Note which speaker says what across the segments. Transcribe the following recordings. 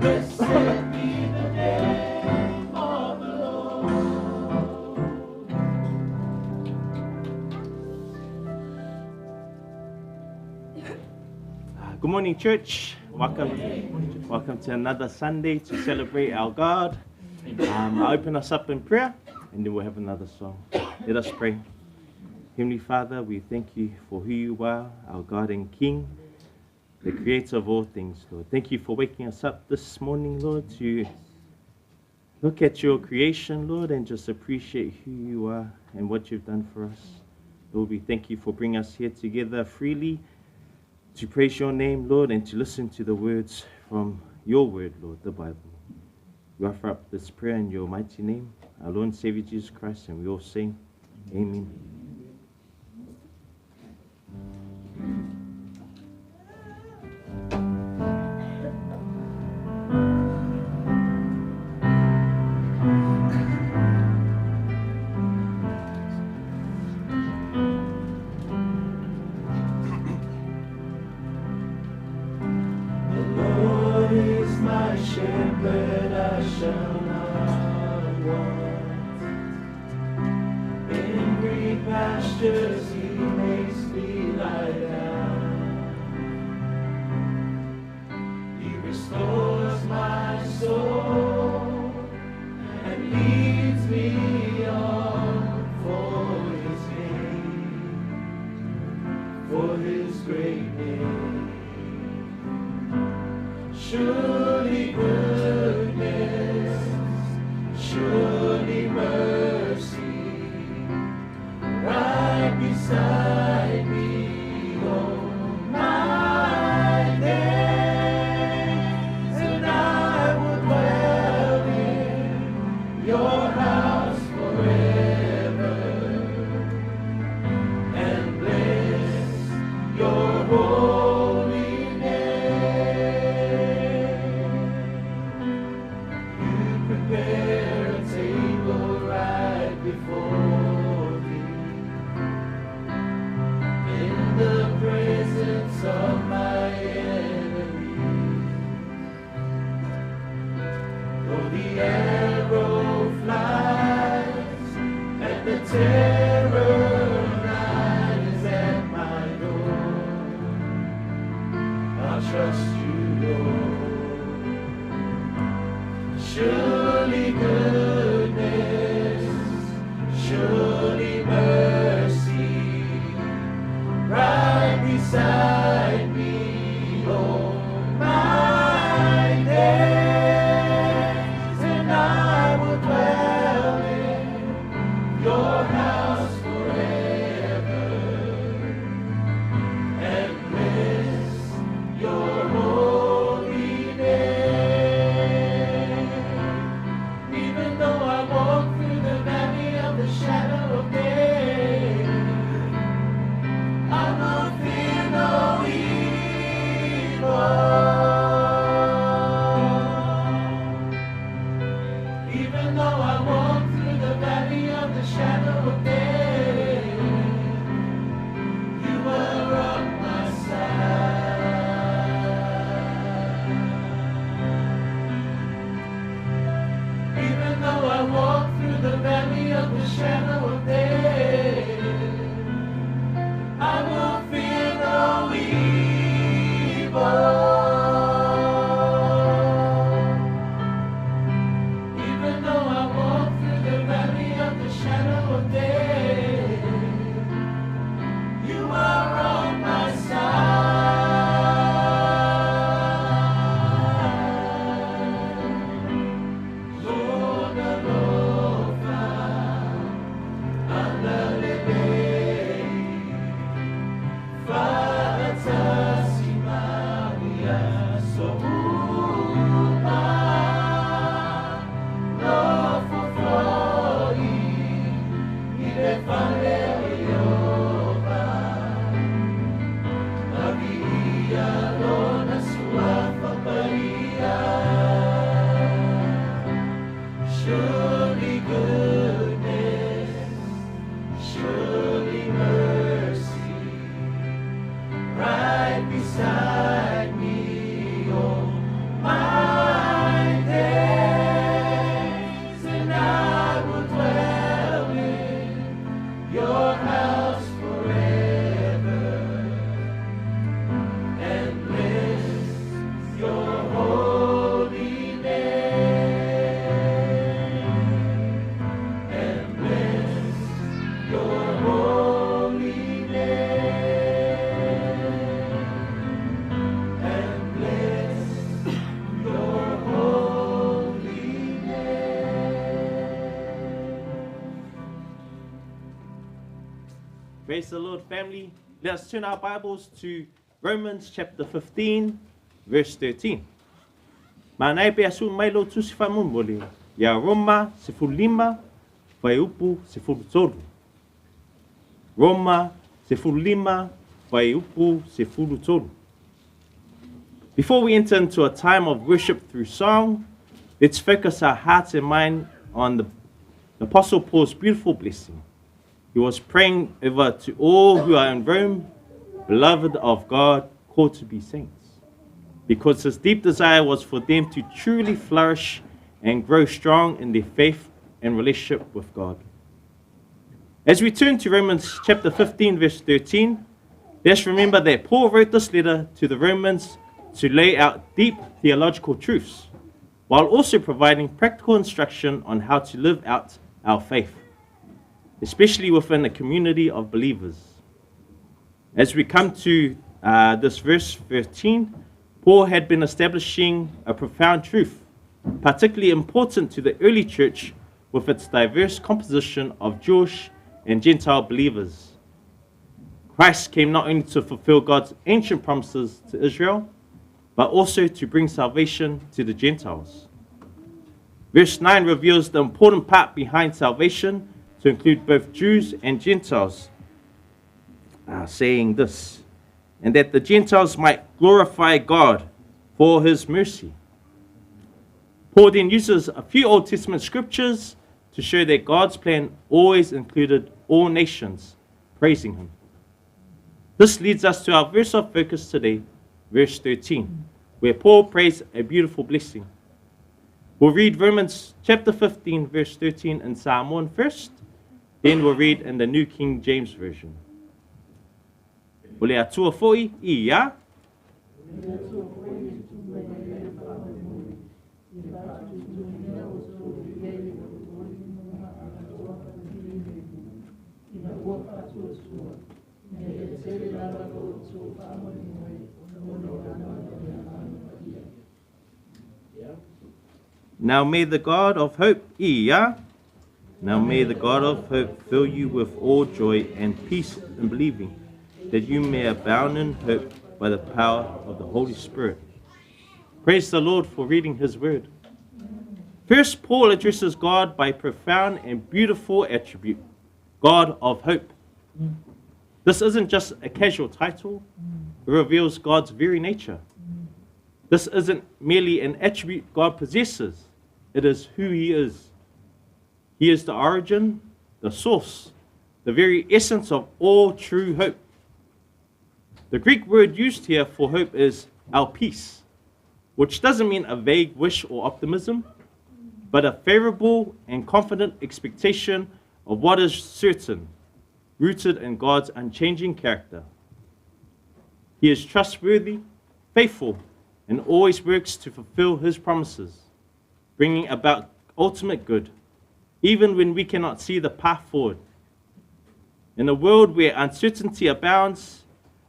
Speaker 1: Blessed be the name of the Lord.
Speaker 2: Good morning, church. Welcome to another Sunday to celebrate our God. I open us up in prayer, and then we'll have another song. Let us pray. Heavenly Father, we thank you for who you are, our God and King, the creator of all things, Lord. Thank you for waking us up this morning, Lord, to look at your creation, Lord, and just appreciate who you are and what you've done for us. Lord, we thank you for bringing us here together freely to praise your name, Lord, and to listen to the words from your word, Lord, the Bible. We offer up this prayer in your mighty name, our Lord and Savior Jesus Christ, and we all sing, Amen.
Speaker 1: The Lord is my shepherd, I shall not want. In green pastures he makes me lie down. He restores my soul and leads me on for his name, for his great name. Surely goodness, surely mercy, right beside me all my days, and I will dwell in your house forever, and bless your holy name. You prepare a table right before me in the presence of my enemies. Though the arrow flies and the terror night is at my door, I'll trust you, Lord. Surely goodness, surely mercy, right beside me all my days, and I will dwell in your house forever, and bless your holy name. Even though I walk through the valley of the shadow of death, I will fear no evil. Even though I walk through the valley of the shadow of death, you are on my side. Even though I walk through the valley of the shadow of death, I will fear no evil. Even though I walk through the valley of the shadow of death, you are on my side. Lord, alofa,
Speaker 2: Praise the Lord, family. Let us turn our Bibles to Romans chapter 15, verse 13. Manaia pe asu mai lo tusi whamumole, ia Roma 15, fuaiupu 13. Roma 15, fuaiupu 13. Before we enter into a time of worship through song, let's focus our hearts and mind on the Apostle Paul's beautiful blessing. He was praying over to all who are in Rome, beloved of God, called to be saints, because his deep desire was for them to truly flourish and grow strong in their faith and relationship with God. As we turn to Romans chapter 15, verse 13, let's remember that Paul wrote this letter to the Romans to lay out deep theological truths, while also providing practical instruction on how to live out our faith, especially within a community of believers. As we come to this verse 13, Paul had been establishing a profound truth, particularly important to the early church with its diverse composition of Jewish and Gentile believers. Christ came not only to fulfill God's ancient promises to Israel, but also to bring salvation to the Gentiles. Verse 9 reveals the important part behind salvation to include both Jews and Gentiles, saying this, and that the Gentiles might glorify God for his mercy. Paul then uses a few Old Testament scriptures to show that God's plan always included all nations praising him. This leads us to our verse of focus today, verse 13, where Paul prays a beautiful blessing. We'll read Romans chapter 15, verse 13 in Samoan first, then we'll read in the New King James Version. O le Atua foi i ia. Now may the God of hope, ia. Now may the God of hope fill you with all joy and peace in believing, that you may abound in hope by the power of the Holy Spirit. Praise the Lord for reading his word. First, Paul addresses God by profound and beautiful attribute, God of hope. This isn't just a casual title, it reveals God's very nature. This isn't merely an attribute God possesses, it is who he is. He is the origin, the source, the very essence of all true hope. The Greek word used here for hope is elpis, which doesn't mean a vague wish or optimism, but a favorable and confident expectation of what is certain, rooted in God's unchanging character. He is trustworthy, faithful, and always works to fulfill his promises, bringing about ultimate good, even when we cannot see the path forward. In a world where uncertainty abounds,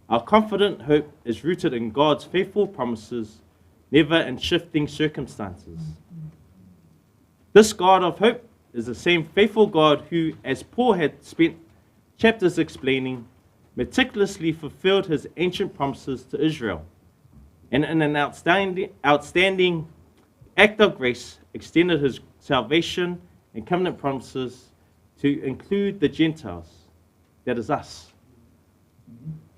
Speaker 2: our confident hope is rooted in God's faithful promises, never in shifting circumstances. This God of hope is the same faithful God who, as Paul had spent chapters explaining, meticulously fulfilled his ancient promises to Israel, and in an outstanding act of grace, extended his salvation and covenant promises to include the Gentiles, that is us.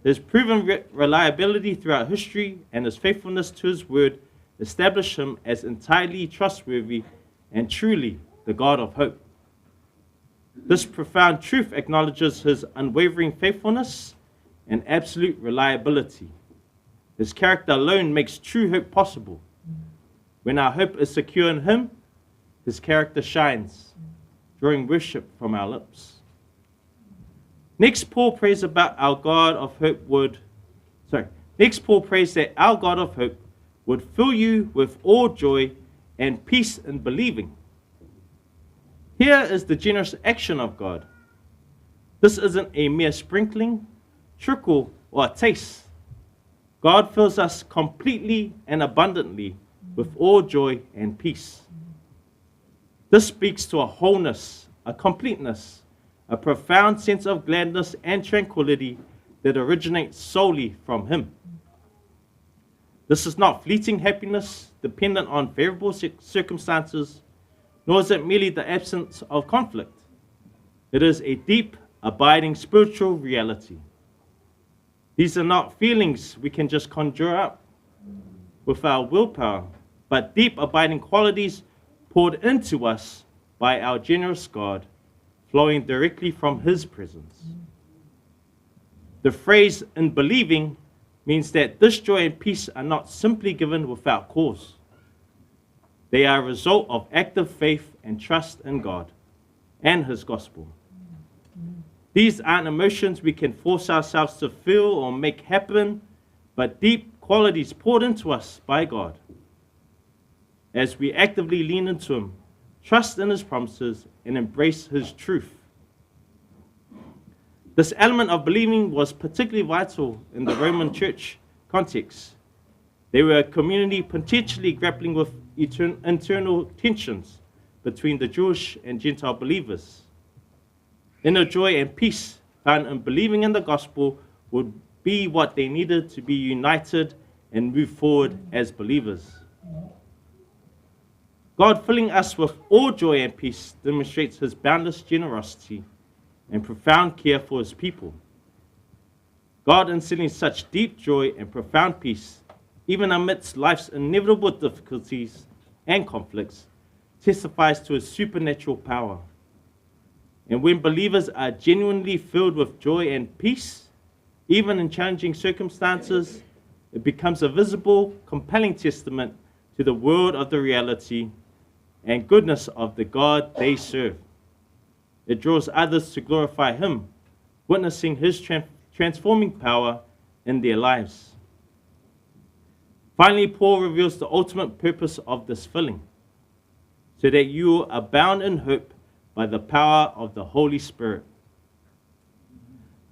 Speaker 2: His proven reliability throughout history and his faithfulness to his word establish him as entirely trustworthy and truly the God of hope. This profound truth acknowledges his unwavering faithfulness and absolute reliability. His character alone makes true hope possible. When our hope is secure in him, his character shines, drawing worship from our lips. Next, Paul prays about our God of hope would, sorry. Next, Paul prays that our God of hope would fill you with all joy and peace in believing. Here is the generous action of God. This isn't a mere sprinkling, trickle, or a taste. God fills us completely and abundantly with all joy and peace. This speaks to a wholeness, a completeness, a profound sense of gladness and tranquility that originates solely from Him. This is not fleeting happiness dependent on favorable circumstances, nor is it merely the absence of conflict. It is a deep, abiding spiritual reality. These are not feelings we can just conjure up with our willpower, but deep, abiding qualities poured into us by our generous God, flowing directly from His presence. The phrase in believing means that this joy and peace are not simply given without cause. They are a result of active faith and trust in God and His gospel. These aren't emotions we can force ourselves to feel or make happen, but deep qualities poured into us by God. As we actively lean into Him, trust in His promises, and embrace His truth. This element of believing was particularly vital in the Roman church context. They were a community potentially grappling with internal tensions between the Jewish and Gentile believers. Inner joy and peace found in believing in the gospel would be what they needed to be united and move forward as believers. God filling us with all joy and peace demonstrates His boundless generosity and profound care for His people. God instilling such deep joy and profound peace, even amidst life's inevitable difficulties and conflicts, testifies to His supernatural power. And when believers are genuinely filled with joy and peace, even in challenging circumstances, it becomes a visible, compelling testament to the world of the reality and goodness of the God they serve. It draws others to glorify Him, witnessing His transforming power in their lives. Finally, Paul reveals the ultimate purpose of this filling, so that you abound in hope by the power of the Holy Spirit.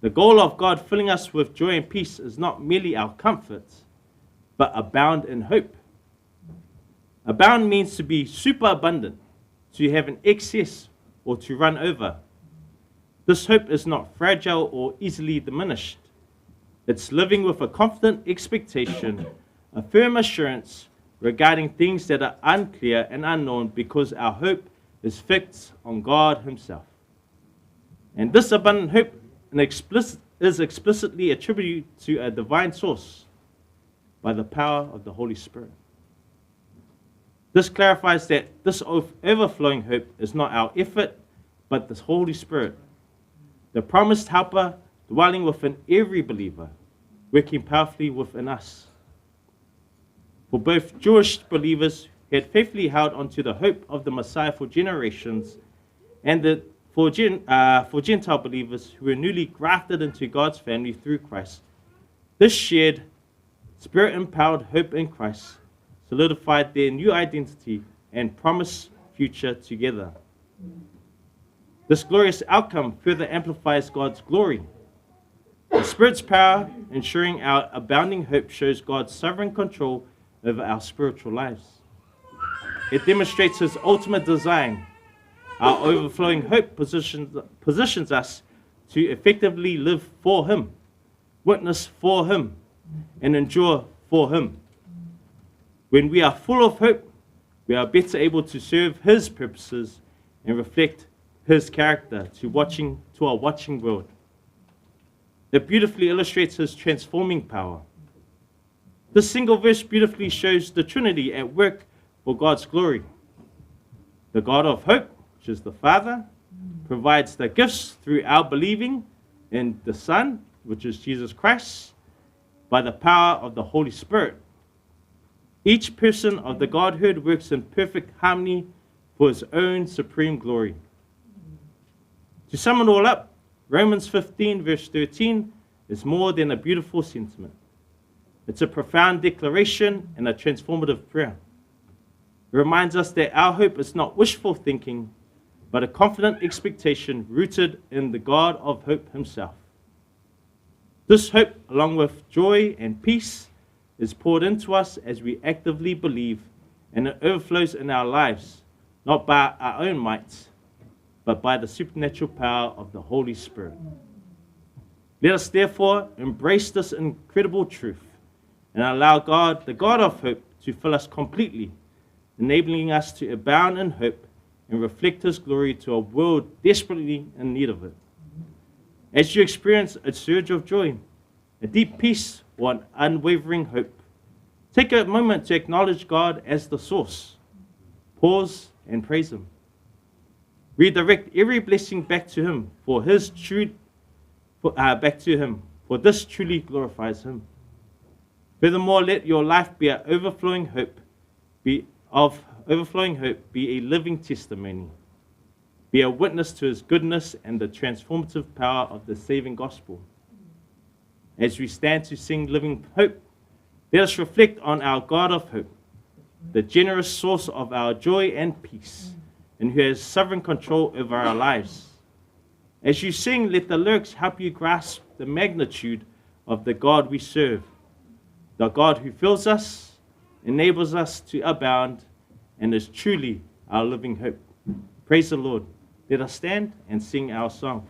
Speaker 2: The goal of God filling us with joy and peace is not merely our comfort, but abound in hope. Abound means to be superabundant, to have an excess, or to run over. This hope is not fragile or easily diminished. It's living with a confident expectation, a firm assurance regarding things that are unclear and unknown, because our hope is fixed on God Himself. And this abundant hope is explicitly attributed to a divine source by the power of the Holy Spirit. This clarifies that this overflowing hope is not our effort, but the Holy Spirit, the promised helper dwelling within every believer, working powerfully within us. For both Jewish believers who had faithfully held onto the hope of the Messiah for generations, and for Gentile believers who were newly grafted into God's family through Christ, this shared, Spirit-empowered hope in Christ solidified their new identity and promised future together. This glorious outcome further amplifies God's glory. The Spirit's power, ensuring our abounding hope, shows God's sovereign control over our spiritual lives. It demonstrates His ultimate design. Our overflowing hope positions us to effectively live for Him, witness for Him, and endure for Him. When we are full of hope, we are better able to serve His purposes and reflect His character to our watching world. It beautifully illustrates His transforming power. This single verse beautifully shows the Trinity at work for God's glory. The God of hope, which is the Father, provides the gifts through our believing in the Son, which is Jesus Christ, by the power of the Holy Spirit. Each person of the Godhead works in perfect harmony for His own supreme glory. To sum it all up, Romans 15 verse 13 is more than a beautiful sentiment. It's a profound declaration and a transformative prayer. It reminds us that our hope is not wishful thinking, but a confident expectation rooted in the God of hope Himself. This hope, along with joy and peace, is poured into us as we actively believe, and it overflows in our lives, not by our own might, but by the supernatural power of the Holy Spirit. Let us therefore embrace this incredible truth and allow God, the God of hope, to fill us completely, enabling us to abound in hope and reflect His glory to a world desperately in need of it. As you experience a surge of joy, a deep peace, or an unwavering hope, take a moment to acknowledge God as the source. Pause and praise Him. Redirect every blessing back to Him, for His true, for, back to Him, for this truly glorifies Him. Furthermore, let your life be an overflowing hope, be of overflowing hope, be a living testimony. Be a witness to His goodness and the transformative power of the saving gospel. As we stand to sing Living Hope, let us reflect on our God of hope, the generous source of our joy and peace, and who has sovereign control over our lives. As you sing, let the lyrics help you grasp the magnitude of the God we serve, the God who fills us, enables us to abound, and is truly our living hope. Praise the Lord. Let us stand and sing our song.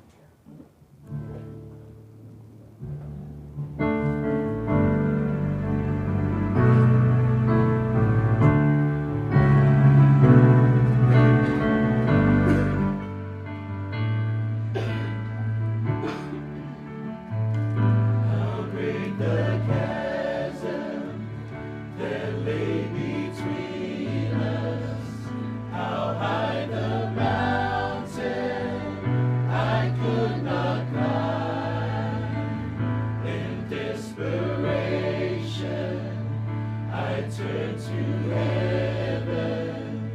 Speaker 1: How great the chasm that lay between us, how high the mountain I could not climb. In desperation, I turned to heaven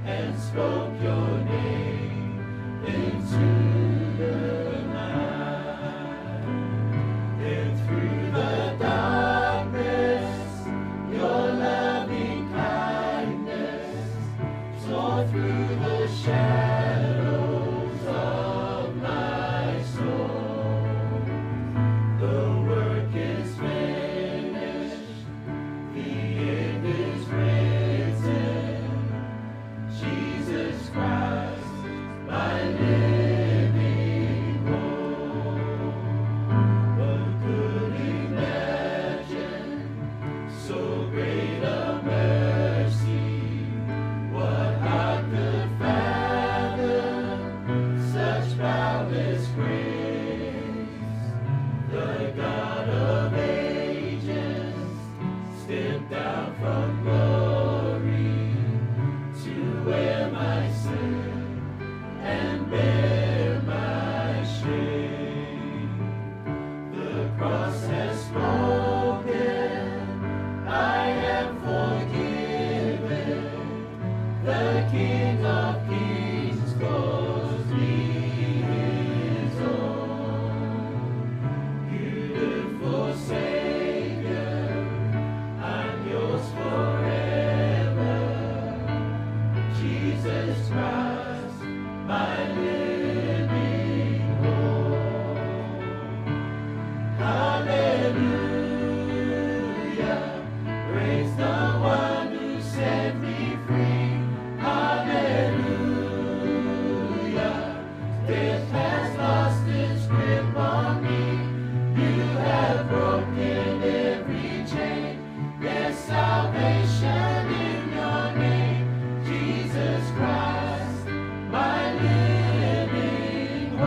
Speaker 1: and spoke your name into the night. Then through the darkness, your loving kindness tore through the shadows of my soul. The work is finished, the end is written. Jesus Christ, my living hope. What could imagine so great a mercy? What heart could fathom such boundless grace? The God of ages stepped down from glory to wear my sin and bear my shame. The cross has spoken, I am forgiven. The King of Kings calls me His own. Beautiful Savior, I'm yours forever. Jesus Christ, my living hope. Hallelujah, praise the one who set me free. Hallelujah, death has lost its grip on me. You have broken every chain. There's salvation in your name, Jesus Christ, my living hope.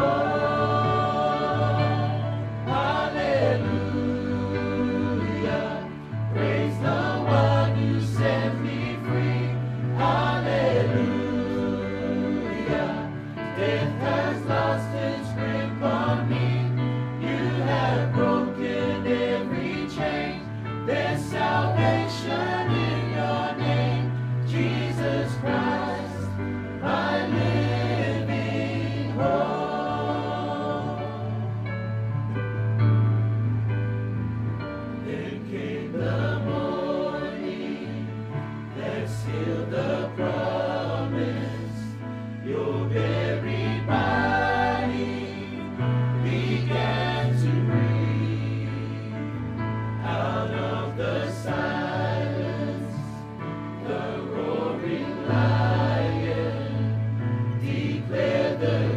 Speaker 1: Hallelujah, praise the one who set me free. Hallelujah, death has lost its grip on me. You have broken every chain. There's salvation in your name, Jesus Christ, my living hope. Then came the morning that sealed the promise. Your very body began to breathe. Out of the silence, the roaring lion declared the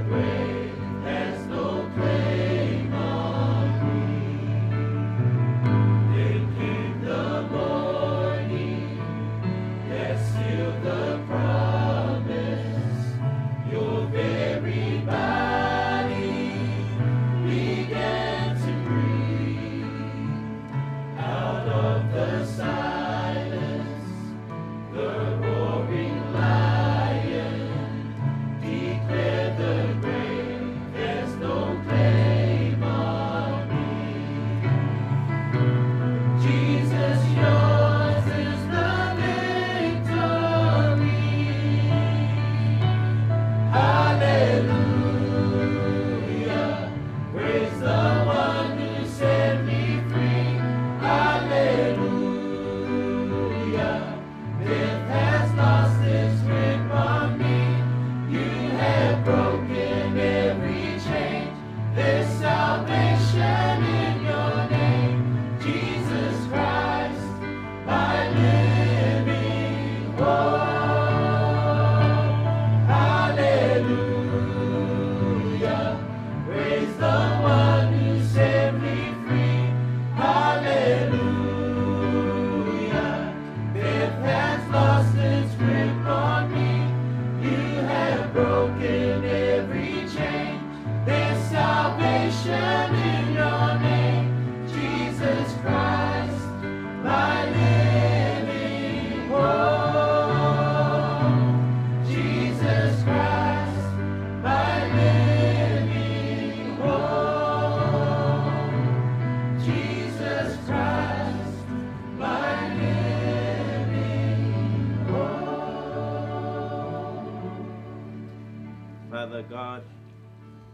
Speaker 2: Father God,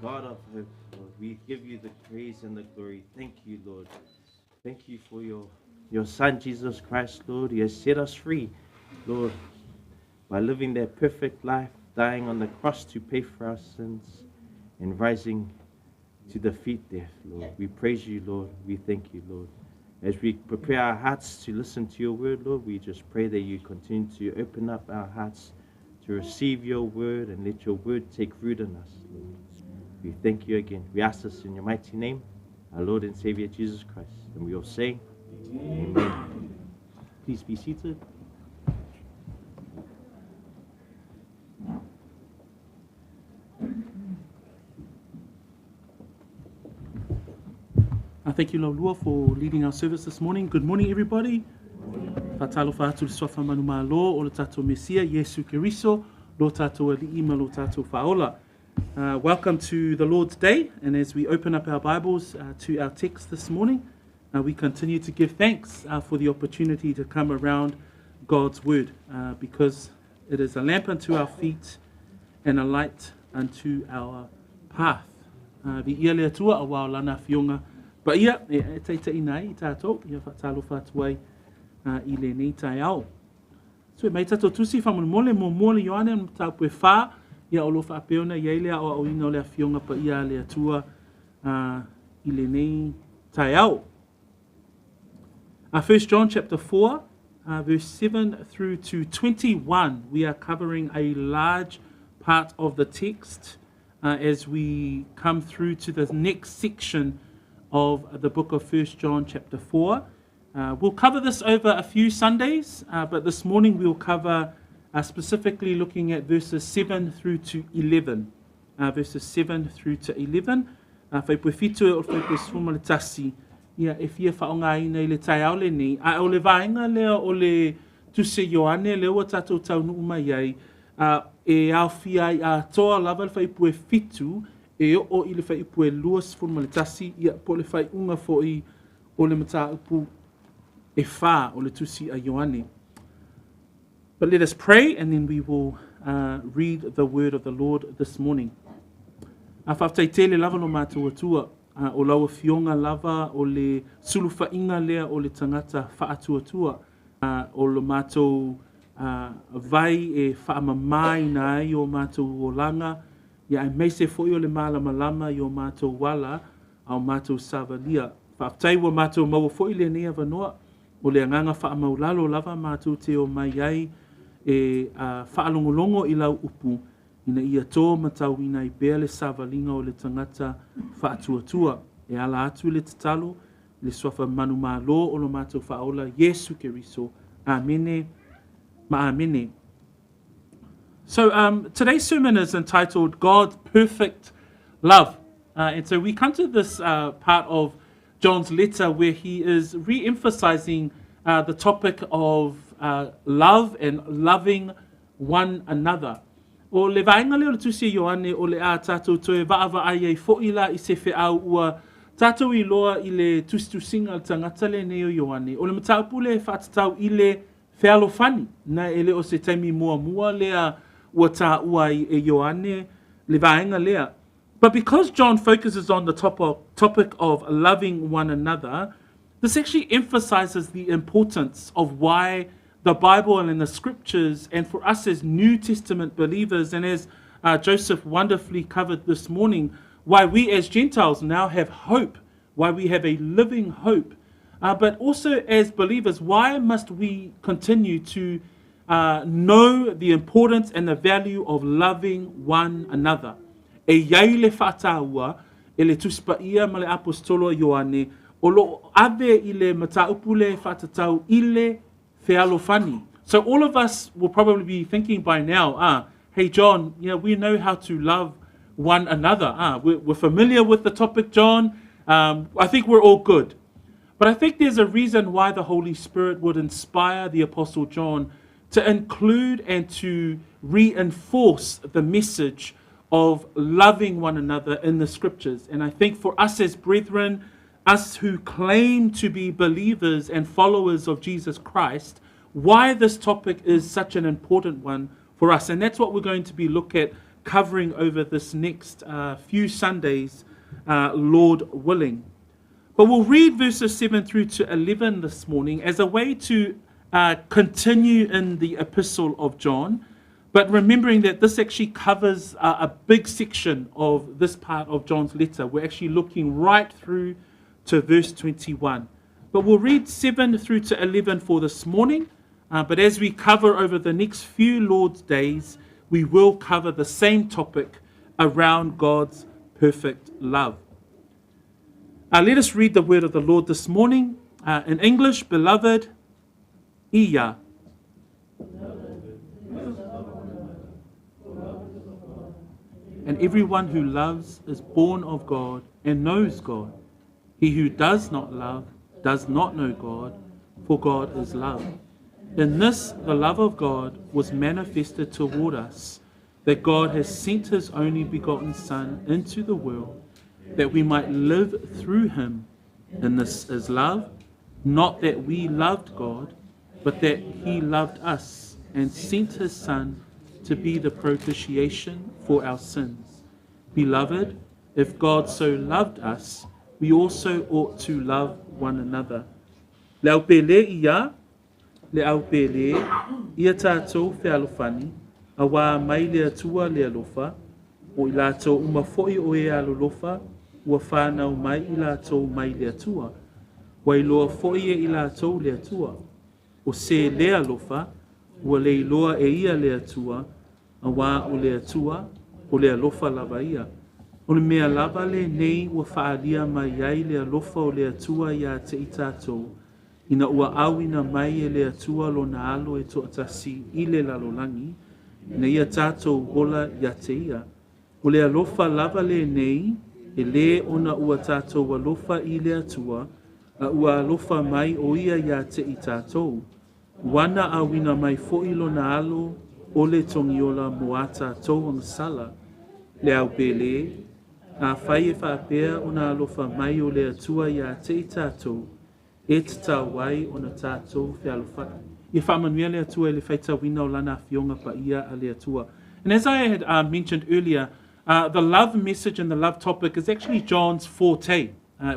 Speaker 2: God of hope, Lord, we give you the praise and the glory. Thank you, Lord. Thank you for your, your Son, Jesus Christ, Lord. He has set us free, Lord, by living that perfect life, dying on the cross to pay for our sins, and rising to defeat death, Lord. We praise you, Lord. We thank you, Lord. As we prepare our hearts to listen to your word, Lord, we just pray that you continue to open up our hearts to receive your word and let your word take root in us, Lord. We thank you again. We ask this in your mighty name, our Lord and Savior Jesus Christ. And we all say, Amen. Amen. Please be seated.
Speaker 3: I thank you, Laulua, for leading our service this morning. Good morning, everybody. Whātalo whātu le soafa manu malo o le tātou Mesia, Yesu Keriso, lo tātou ali'i ma lo tātou whaola. Uh, welcome to the Lord's Day, and as we open up our Bibles uh, to our text this morning, uh, we continue to give thanks uh, for the opportunity to come around God's Word, uh, because it is a lamp unto our feet and a light unto our path. Uh, vi ia le atua a wā o lana fionga pa ia e, e teitei nei i tātou, ia whaatalo whātuai uh, i le nei tai ao. So e mai tātou tusi whamolemole mō mua le Ioane o mataupu e whā, ia o lo whaapeona i eile a o au ina o le afioga pa ia le atua uh, i le nei tai ao. Uh, 1 John chapter 4, uh, verse 7 through to 21. We are covering a large part of the text uh, as we come through to the next section of the book of 1 John chapter 4. Uh, we'll cover this over a few Sundays, uh, but this morning we'll cover uh, specifically looking at verses 7 through to 11. Uh, verses 7 through to 11. Uh, whai whitu e o whai sfuma le tasi, ia e fia whaonga i le tai ao le nei. A o le vaenga lea o le tuse Ioane le ua tātou taunu mai ai, uh, e au fia ai a toa lava le whai whitu, e o o i le whai pue lua sfuma le tasi, ia po le whai unga fo i o le mata upu e whā o le tusi a Ioane. But let us pray and then we will uh, read the word of the Lord this morning. A whaftai tele lava lo mātou atua, uh, o laua fionga lava o le suluwhainga lea o le tangata whaatuatua, uh, o lo mātou uh, vai e whaamamai na ai o mātou olanga, ia ai meise foi o le malamalama i o mātou wala, au mātou savalia. Whaftai ua mātou maua foi le nei avanoa, o le anganga whaamaulalo lava mātou te o mai ai e uh, whaalongolongo i lau upu, ina ia tō matau ina i pea le savalinga o le tangata whaatuatua. E ala atu le tatalo, le swafa manu malo o lo mātou whaola, Yesu Keriso. Amene, ma amene. So um, today's sermon is entitled God's Perfect Love. Uh, and so we come to this uh, part of John's letter where he is re-emphasizing uh, the topic of uh, love and loving one another. O le vaenga lea o le tusi Ioane o le a tātou toe vaava ai ai fo'i la i se wheau ua tātou i loa i le tusitusinga le tangata le nei o Ioane. O le mataupu le whaatatau i le fealofani. Na e le o se taimi mua mua lea ua tā ua i e Ioane le vaenga lea. But because John focuses on the topic of loving one another, this actually emphasizes the importance of why the Bible and in the scriptures, and for us as New Testament believers, and as uh, Joseph wonderfully covered this morning, why we as Gentiles now have hope, why we have a living hope. Uh, but also as believers, why must we continue to uh, know the importance and the value of loving one another? E iai le whaataua, e le tuspa ia ma le apostolo Ioane, o lo ave i le mataupu le whaatatau i le fealofani. So all of us will probably be thinking by now, ah, hey John, you know, we know how to love one another. Ah, we're, we're familiar with the topic, John. Um, I think we're all good. But I think there's a reason why the Holy Spirit would inspire the Apostle John to include and to reinforce the message of loving one another in the scriptures. And I think for us as brethren, us who claim to be believers and followers of Jesus Christ, why this topic is such an important one for us. And that's what we're going to be look at covering over this next few Sundays, Lord willing. But we'll read verses 7 through to 11 this morning as a way to continue in the epistle of John, but remembering that this actually covers a big section of this part of John's letter. We're actually looking right through to verse 21. But we'll read 7 through to 11 for this morning. But as we cover over the next few Lord's days, we will cover the same topic around God's perfect love. Let us read the word of the Lord this morning. In English, beloved, Iya. And everyone who loves is born of God and knows God. He who does not love does not know God, for God is love. In this, the love of God was manifested toward us, that God has sent his only begotten Son into the world, that we might live through him. And this is love, not that we loved God, but that he loved us and sent his Son to be the propitiation for our sins. Beloved, if God so loved us, we also ought to love one another. Le au pele ia, le au pele, ia tātou fealofani, a wā mai le atua le alofa, o i lātou uma foi o e alolofa, ua whānau mai i lātou mai le atua. Wailoa foi e i lātou le atua. O se le alofa, ua le iloa e ia le atua, a wā o le atua, o le alofa lava ia. O le mea lava le nei ua whaalia mai ai le alofa o le atua ia te i tātou, ina ua awina mai e le atua lo na alo e toatasi i le lalolangi, ina ia tātou hola ia te ia. O le alofa lava le nei, e le ona ua tātou alofa i le atua, a ua alofa mai o ia ia te i tātou. Wana awina mai foi lo na alo, o le tongiola mo a tātou ang sala. Le au pele, a whai e whaapea o na alofa mai o le atua ia te i tātou, e te tāwai o na tātou whialofai. Ia whaamanuia le atua e le whaitawina o lana fionga pa ia a le atua. And as I had mentioned earlier, the love message and the love topic is actually John's forte.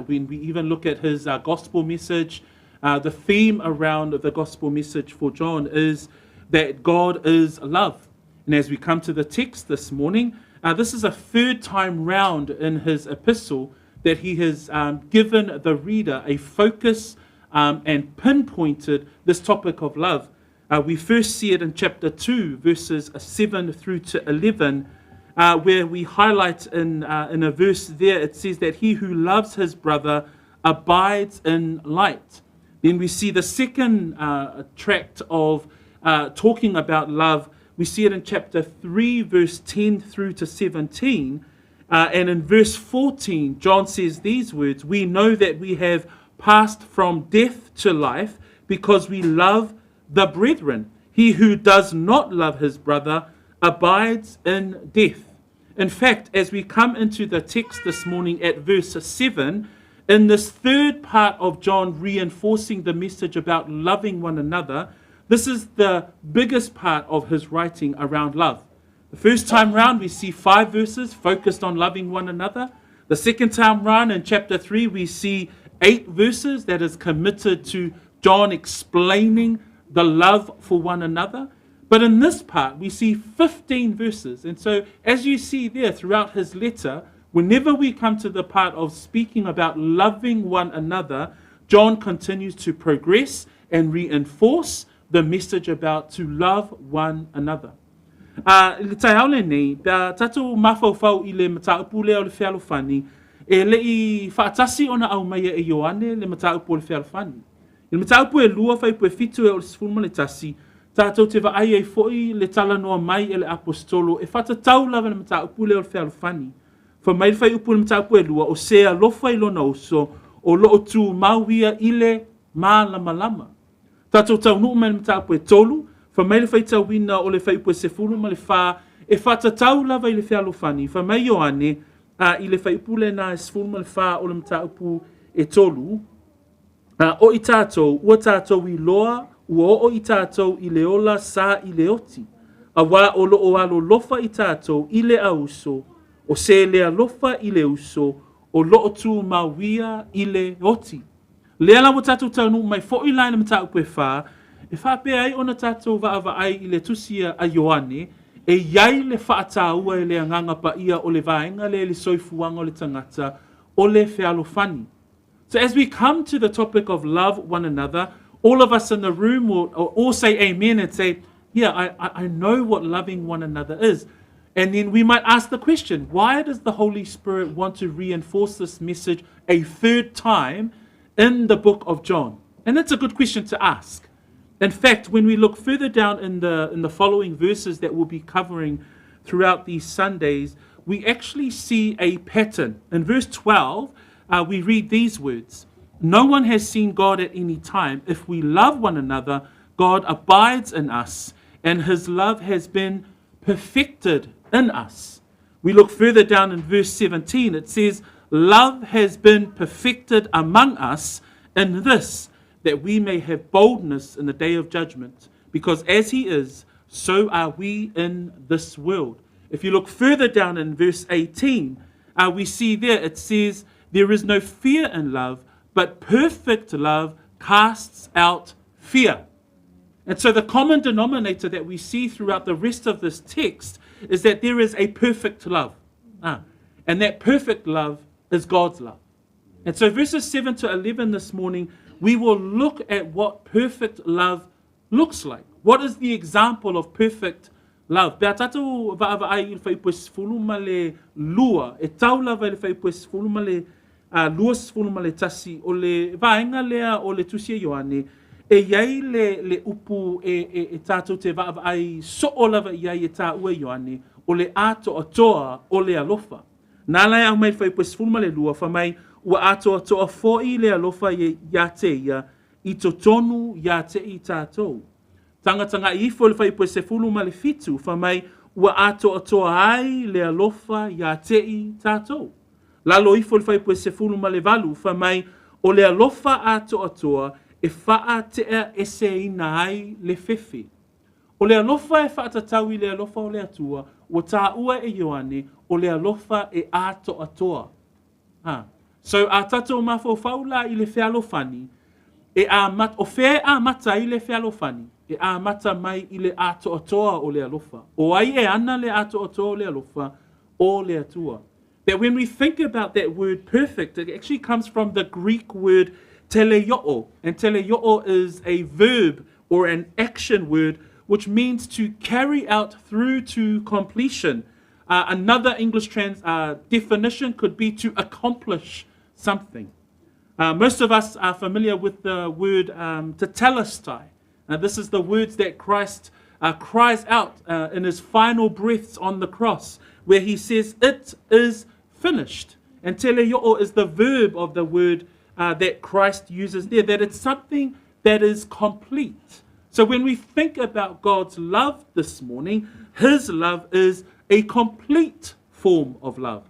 Speaker 3: When we even look at his gospel message, the theme around the gospel message for John is that God is love. And as we come to the text this morning, this is a third time round in his epistle that he has given the reader a focus and pinpointed this topic of love. We first see it in chapter 2, verses 7 through to 11, where we highlight in a verse there, it says that he who loves his brother abides in light. Then we see the second tract of talking about love. We see it in chapter 3, verse 10 through to 17. And in verse 14, John says these words, "We know that we have passed from death to life because we love the brethren. He who does not love his brother abides in death." In fact, as we come into the text this morning at verse 7, in this third part of John reinforcing the message about loving one another, this is the biggest part of his writing around love. The first time round, we see 5 verses focused on loving one another. The second time round, in chapter 3, we see 8 verses that is committed to John explaining the love for one another. But in this part, we see 15 verses. And so, as you see there throughout his letter, whenever we come to the part of speaking about loving one another, John continues to progress and reinforce the message about to love one another. Le tai au nei, pea tātou mawhauwhau i le mataupu lea o le fealofani, e le i whaatasi ona au mai e Ioane le mataupu o le fealofani. I le mataupu e lua whaipu e fitu e o le sefulu ma le tasi, tātou te vaai ai foi le talanoa mai e le apostolo e whatatau lava le mataupu lea o le fealofani. Wha mai le whai upu le mataupu e lua o se alofa i lona uso o loo tū mauia i le mālamalama. Tātou taunuu mai le mataupu e tolu, wha mai le whaitauina o le whaipu e sefulu ma le wha, e whatatau lava i le fealofani. Wha mai Ioane i le whaipu le nā e sefulu ma le wha o le mataupu e tolu, o i tātou, ua tātou i loa, ua o i tātou i le ola sa i le oti. Auā o loo alolofa i tatou i le auso, o se le alofa i le uso, o loo tumau ia i le oti. Lea la ua tatou taunuu mai foi la i le mataupu e fa, e faapea ai ona tatou vaavaai i le tusi a Ioane, e i ai le faataua e le agaga paia o le vaega lea i le soifuaga o le tagata o le fealofani. So as we come to the topic of love one another, all of us in the room will all say amen and say, yeah, I know what loving one another is. And then we might ask the question, why does the Holy Spirit want to reinforce this message a third time in the book of John? And that's a good question to ask. In fact, when we look further down in the following verses that we'll be covering throughout these Sundays, we actually see a pattern. In verse 12, we read these words: "No one has seen God at any time. If we love one another, God abides in us, and his love has been perfected in us." We look further down in verse 17, it says, "Love has been perfected among us in this, that we may have boldness in the day of judgment, because as he is, so are we in this world." If you look further down in verse 18, we see there it says, "There is no fear in love, but perfect love casts out fear." And so the common denominator that we see throughout the rest of this text is that there is a perfect love. And that perfect love is God's love. And so verses 7 to 11 this morning, we will look at what perfect love looks like. What is the example of perfect love? Pe a tatou vaavaai i le fuaiupu e 12, e tau lava i le fuaiupu e 10 ma le 21 o le vaega lea o le tusi a Ioane, e i ai le upu e tatou te vaavaai soo lava i ai e taua e Ioane, o le atoatoa o le alofa. Na la e aumai le fuaiupu e 12, fai mai, ua atoatoa foi le alofa ia te ia, i totonu ia te i tatou. Tagatagai ifo le fuaiupu e 17, fai mai, ua atoatoa ai le alofa ia te i tatou. Lalo ifo le fuaiupu e 18, fai mai, o le alofa atoatoa e faatea eseina ai le fefe. O le alofa e faatatau i le alofa o le Atua, ua taua e Ioane, o le alofa e atoatoa. Ha. So a tatou mafaufau la i le fealofani, e a o fea e amata ai le fealofani, e amata mai i le atoatoa o le alofa. O ai e ana le atoatoa o le alofa o le Atua. That when we think about that word perfect, it actually comes from the Greek word teleio. And teleio is a verb or an action word which means to carry out through to completion. Another English definition could be to accomplish something. Most of us are familiar with the word tetelestai. This is the words that Christ cries out in his final breaths on the cross, where he says, "It is finished." And teleio is the verb of the word that Christ uses there, that it's something that is complete. So when we think about God's love this morning, his love is a complete form of love.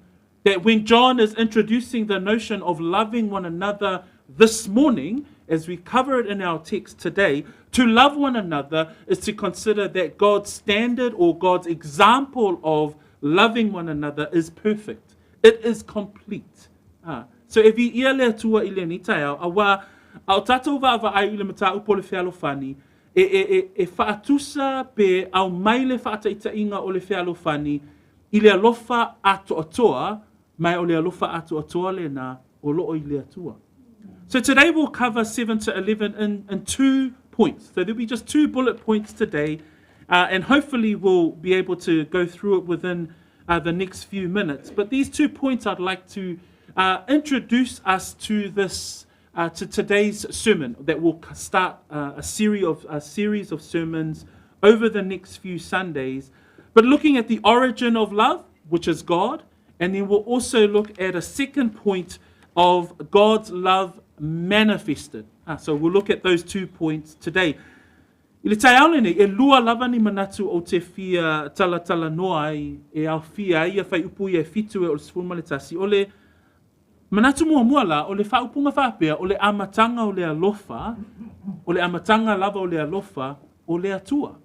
Speaker 3: That when John is introducing the notion of loving one another this morning, as we cover it in our text today, to love one another is to consider that God's standard or God's example of loving one another is perfect. It is complete. So e viia le Atua i lenei taeao, auā a o tatou vaavaai i le mataupu o le fealofani, e faatusa pe aumai le faataitaiga o le fealofani i le alofa atoatoa, ma o le alofa atoatoa lena o loo i le Atua. So today we'll cover 7 to 11 in 2 points. So there'll be just two bullet points today, and hopefully we'll be able to go through it within the next few minutes. But these 2 points I'd like to introduce us to today's sermon that will start a series of sermons over the next few Sundays. But looking at the origin of love, which is God, and then we'll also look at a second point of God's love manifested. So we'll look at those 2 points today. I le taeao lenei, e lua lava ni manatu o te fia talatalanoa ai e aofia ai ia fuaiupu ia e 7 e o le 11. O le manatu muamua la, o le faaupuga faapea, o le amataga o le alofa, o le amataga lava o le alofa o le Atua.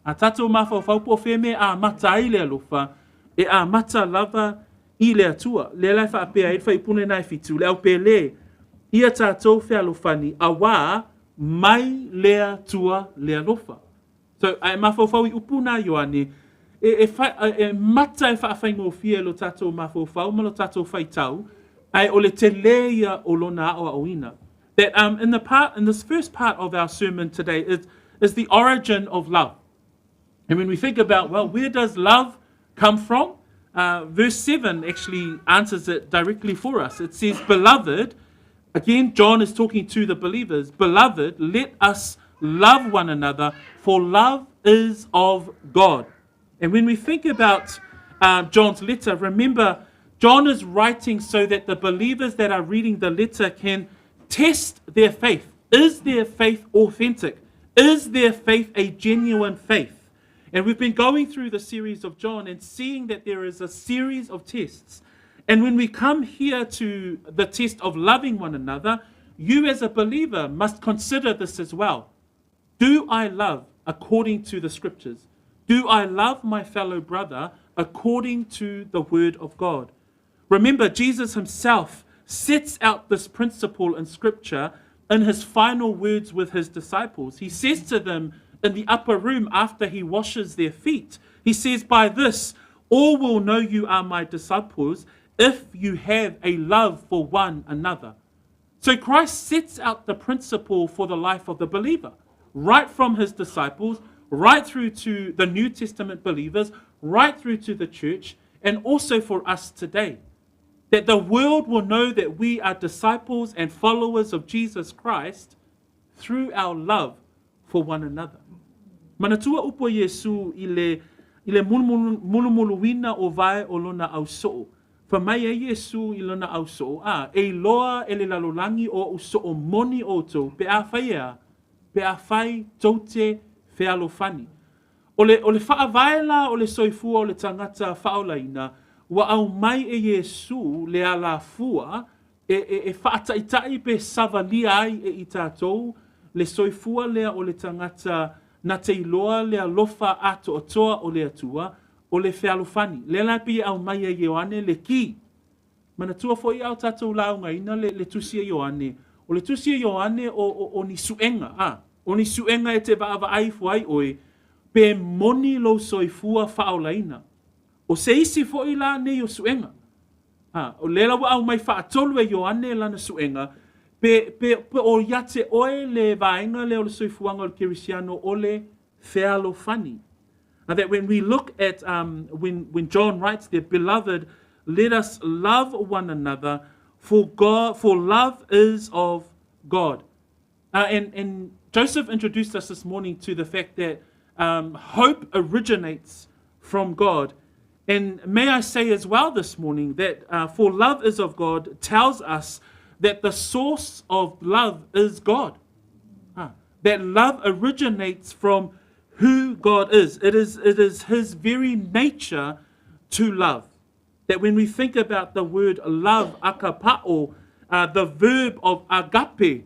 Speaker 3: A tātou mafaufau po o fea mea e amata ai le alofa, e amata lava i le Atua. Lea la e faapea ai le fuaiupu lena e 7, le aupēlē, ia tātou fealofani, auā mai le Atua le alofa. So, a e mafaufau i upu na Ioane, e, e, fa, e mata e faafaigofie lo tātou mafaufau ma lo tātou faitau, ae o le telē ia o lona aʻoaʻoina. That in, the part, in this first part of our sermon today is, is the origin of love. And when we think about, well, where does love come from? Verse 7 actually answers it directly for us. It says, Beloved, again, John is talking to the believers, Beloved, let us love one another, for love is of God. And when we think about John's letter, remember, John is writing so that the believers that are reading the letter can test their faith. Is their faith authentic? Is their faith a genuine faith? And we've been going through the series of John and seeing that there is a series of tests. And when we come here to the test of loving one another, you as a believer must consider this as well. Do I love according to the scriptures? Do I love my fellow brother according to the word of God? Remember, Jesus himself sets out this principle in scripture in his final words with his disciples. He says to them in the upper room after he washes their feet, he says, By this, all will know you are my disciples if you have a love for one another. So Christ sets out the principle for the life of the believer, right from his disciples, right through to the New Testament believers, right through to the church, and also for us today. That the world will know that we are disciples and followers of Jesus Christ through our love for one another. Manatua upu a Iesu i le, i le mulumuluina o vae o lona ausoo. Fai mai ai Iesu i lona ausoo, a, e iloa e le lalolagi o oʻu soo moni outou pe afai e a, pe afai tou te fealofani. O le, o le faavae la o le soifua o le tagata faaolaina, ua aumai e Iesu le alafua e, e, e faataitaʻi pe savalia ai e i tatou le soifua lea o le tagata na te iloa le alofa atoatoa o le Atua, o le fealofani. Lea la e pei e aumai e Ioane le ki. Manatua foi a o tatou laugaina le, le tusi a Ioane, o le tusi a Ioane o, o, o ni suega, a, o ni suega e te vaavaai ifo ai oe, pe moni lou soifua faaolaina. O se isi foi la nei o suega. A, o lea la ua aumai faatolu e Ioane lana suega, pe, pe, pe o ia te oe le vaega lea o le soifuaga o le kerisiano o le fealofani. Now that when we look at, when, when John writes there, beloved, let us love one another, for God, for love is of God. And, and Joseph introduced us this morning to the fact that hope originates from God. And may I say as well this morning that for love is of God tells us that the source of love is God. That love originates from who God is. It is, it is His very nature to love. That when we think about the word love, agapao, the verb of agape,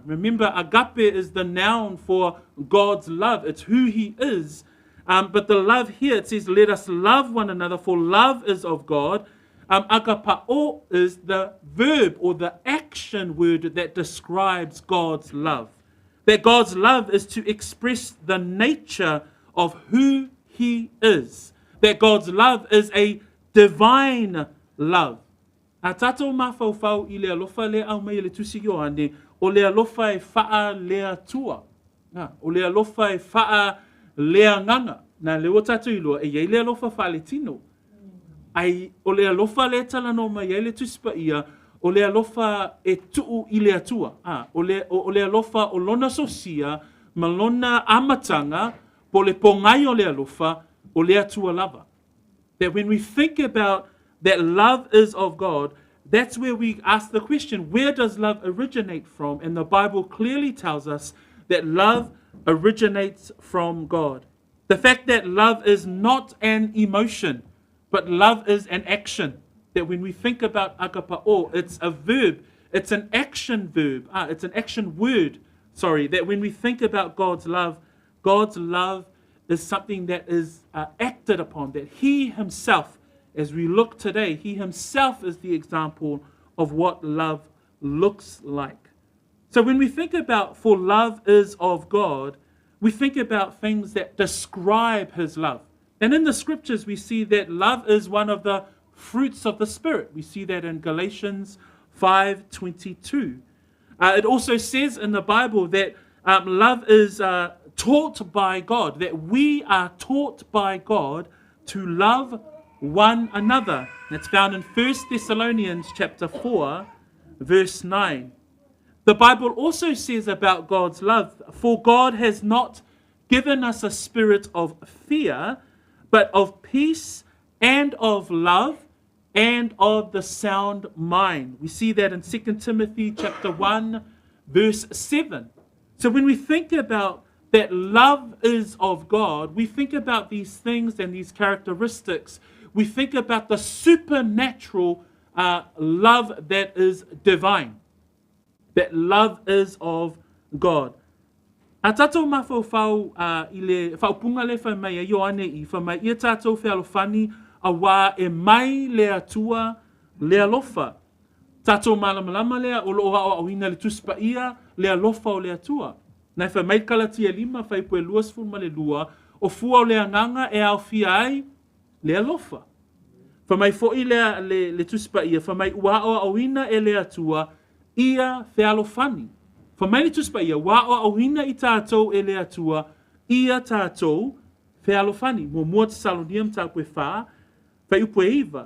Speaker 3: remember agape is the noun for God's love. It's who He is. But the love here, it says, let us love one another, for love is of God. Agapao is the verb or the action word that describes God's love. That God's love is to express the nature of who He is. That God's love is a divine love. A tatou mafaufau i le alofa lea aumai e le Tusi Ioane, o le alofa e faaleatua. Na, o le alofa e faaleagaga. Na, lea ua tatou iloa, e i ai le alofa faaletino. Ai, o le alofa lea e talanoa mai ai le Tusi Paia, o le alofa e tuu i le Atua. A, o le, o, o le alofa o lona sosia ma lona amataga, po o le pogai o le alofa, o le Atua lava. That when we think about that love is of God, that's where we ask the question, where does love originate from? And the Bible clearly tells us that love originates from God. The fact that love is not an emotion, but love is an action. That when we think about agapao, it's a verb, it's an action verb, it's an action word, sorry, that when we think about God's love, God's love is something that is acted upon, that he himself, as we look today, he himself is the example of what love looks like. So when we think about for love is of God, we think about things that describe his love. And in the scriptures, we see that love is one of the fruits of the Spirit. We see that in Galatians 5:22. It also says in the Bible that love is taught by God, that we are taught by God to love one another. That's found in 1 Thessalonians chapter 4, verse 9. The Bible also says about God's love, for God has not given us a spirit of fear, but of peace and of love and of the sound mind. We see that in 2 Timothy chapter 1, verse 7. So when we think about that love is of God, we think about these things and these characteristics. We think about the supernatural love that is divine, that love is of God. A tātou mafaufau i le faaupuga lea fai mai ai Ioane i, fai mai ia tātou fealofani auā e mai le Atua le alofa. Tātou malamalama lea o loo aoaoina le Tusi Paia le alofa o le Atua. Na e fai mai le Kalatia 5 fuaiupu e 22, o fua o le Agaga e aofia ai le alofa. Fai mai foi le, le, le Tusi Paia, fai mai ua aoaoina e le Atua ia fealofani. Fai mai le Tusi Paia, ua aoaoina i tātou e le Atua ia tātou fealofani. Muamua Tesalonia mataupu e 4, fuaiupu e 9.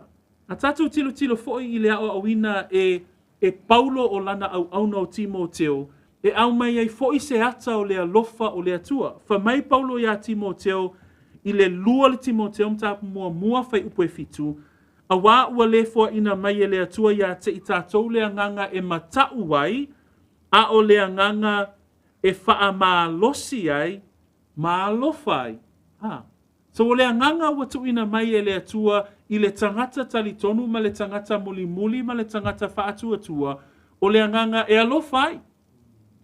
Speaker 3: A tātou tilotilo foi i le aoaoina e e Paulo o lana auauna o Timoteo, e aumai ai foi se ata o le alofa o le Atua. Fai mai Paulo iā Timoteo i le lua le Timoteo mataupu muamua fuaiupu e 7, auā ua le foaina mai e le Atua iā te i tātou le agaga e mataʻu ai, a o le agaga e faamalosi ai ma alofa ai. A. So o le agaga ua tuuina mai e le Atua i le tagata talitonu ma le tagata mulimuli ma le tagata faatuatua, o le agaga e alofa ai.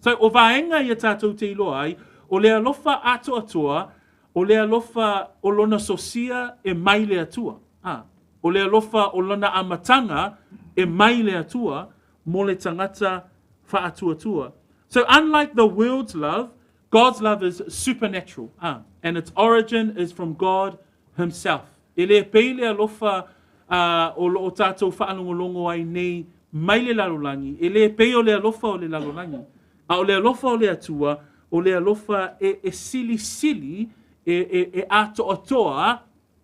Speaker 3: So o vaega ia tātou te iloa ai, o le alofa atoatoa, o le alofa o lona sosia e mai le Atua. A. O le alofa o lona amataga e mai le Atua mo le tagata faatuatua. So unlike the world's love, God's love is supernatural, and its origin is from God himself. E le pei le alofa o loo tātou faalogologo ai nei mai le lalolagi, e le pei o le alofa o le lalolagi. A o le alofa o le Atua, o le alofa e, e silisili, e, e, e atoatoa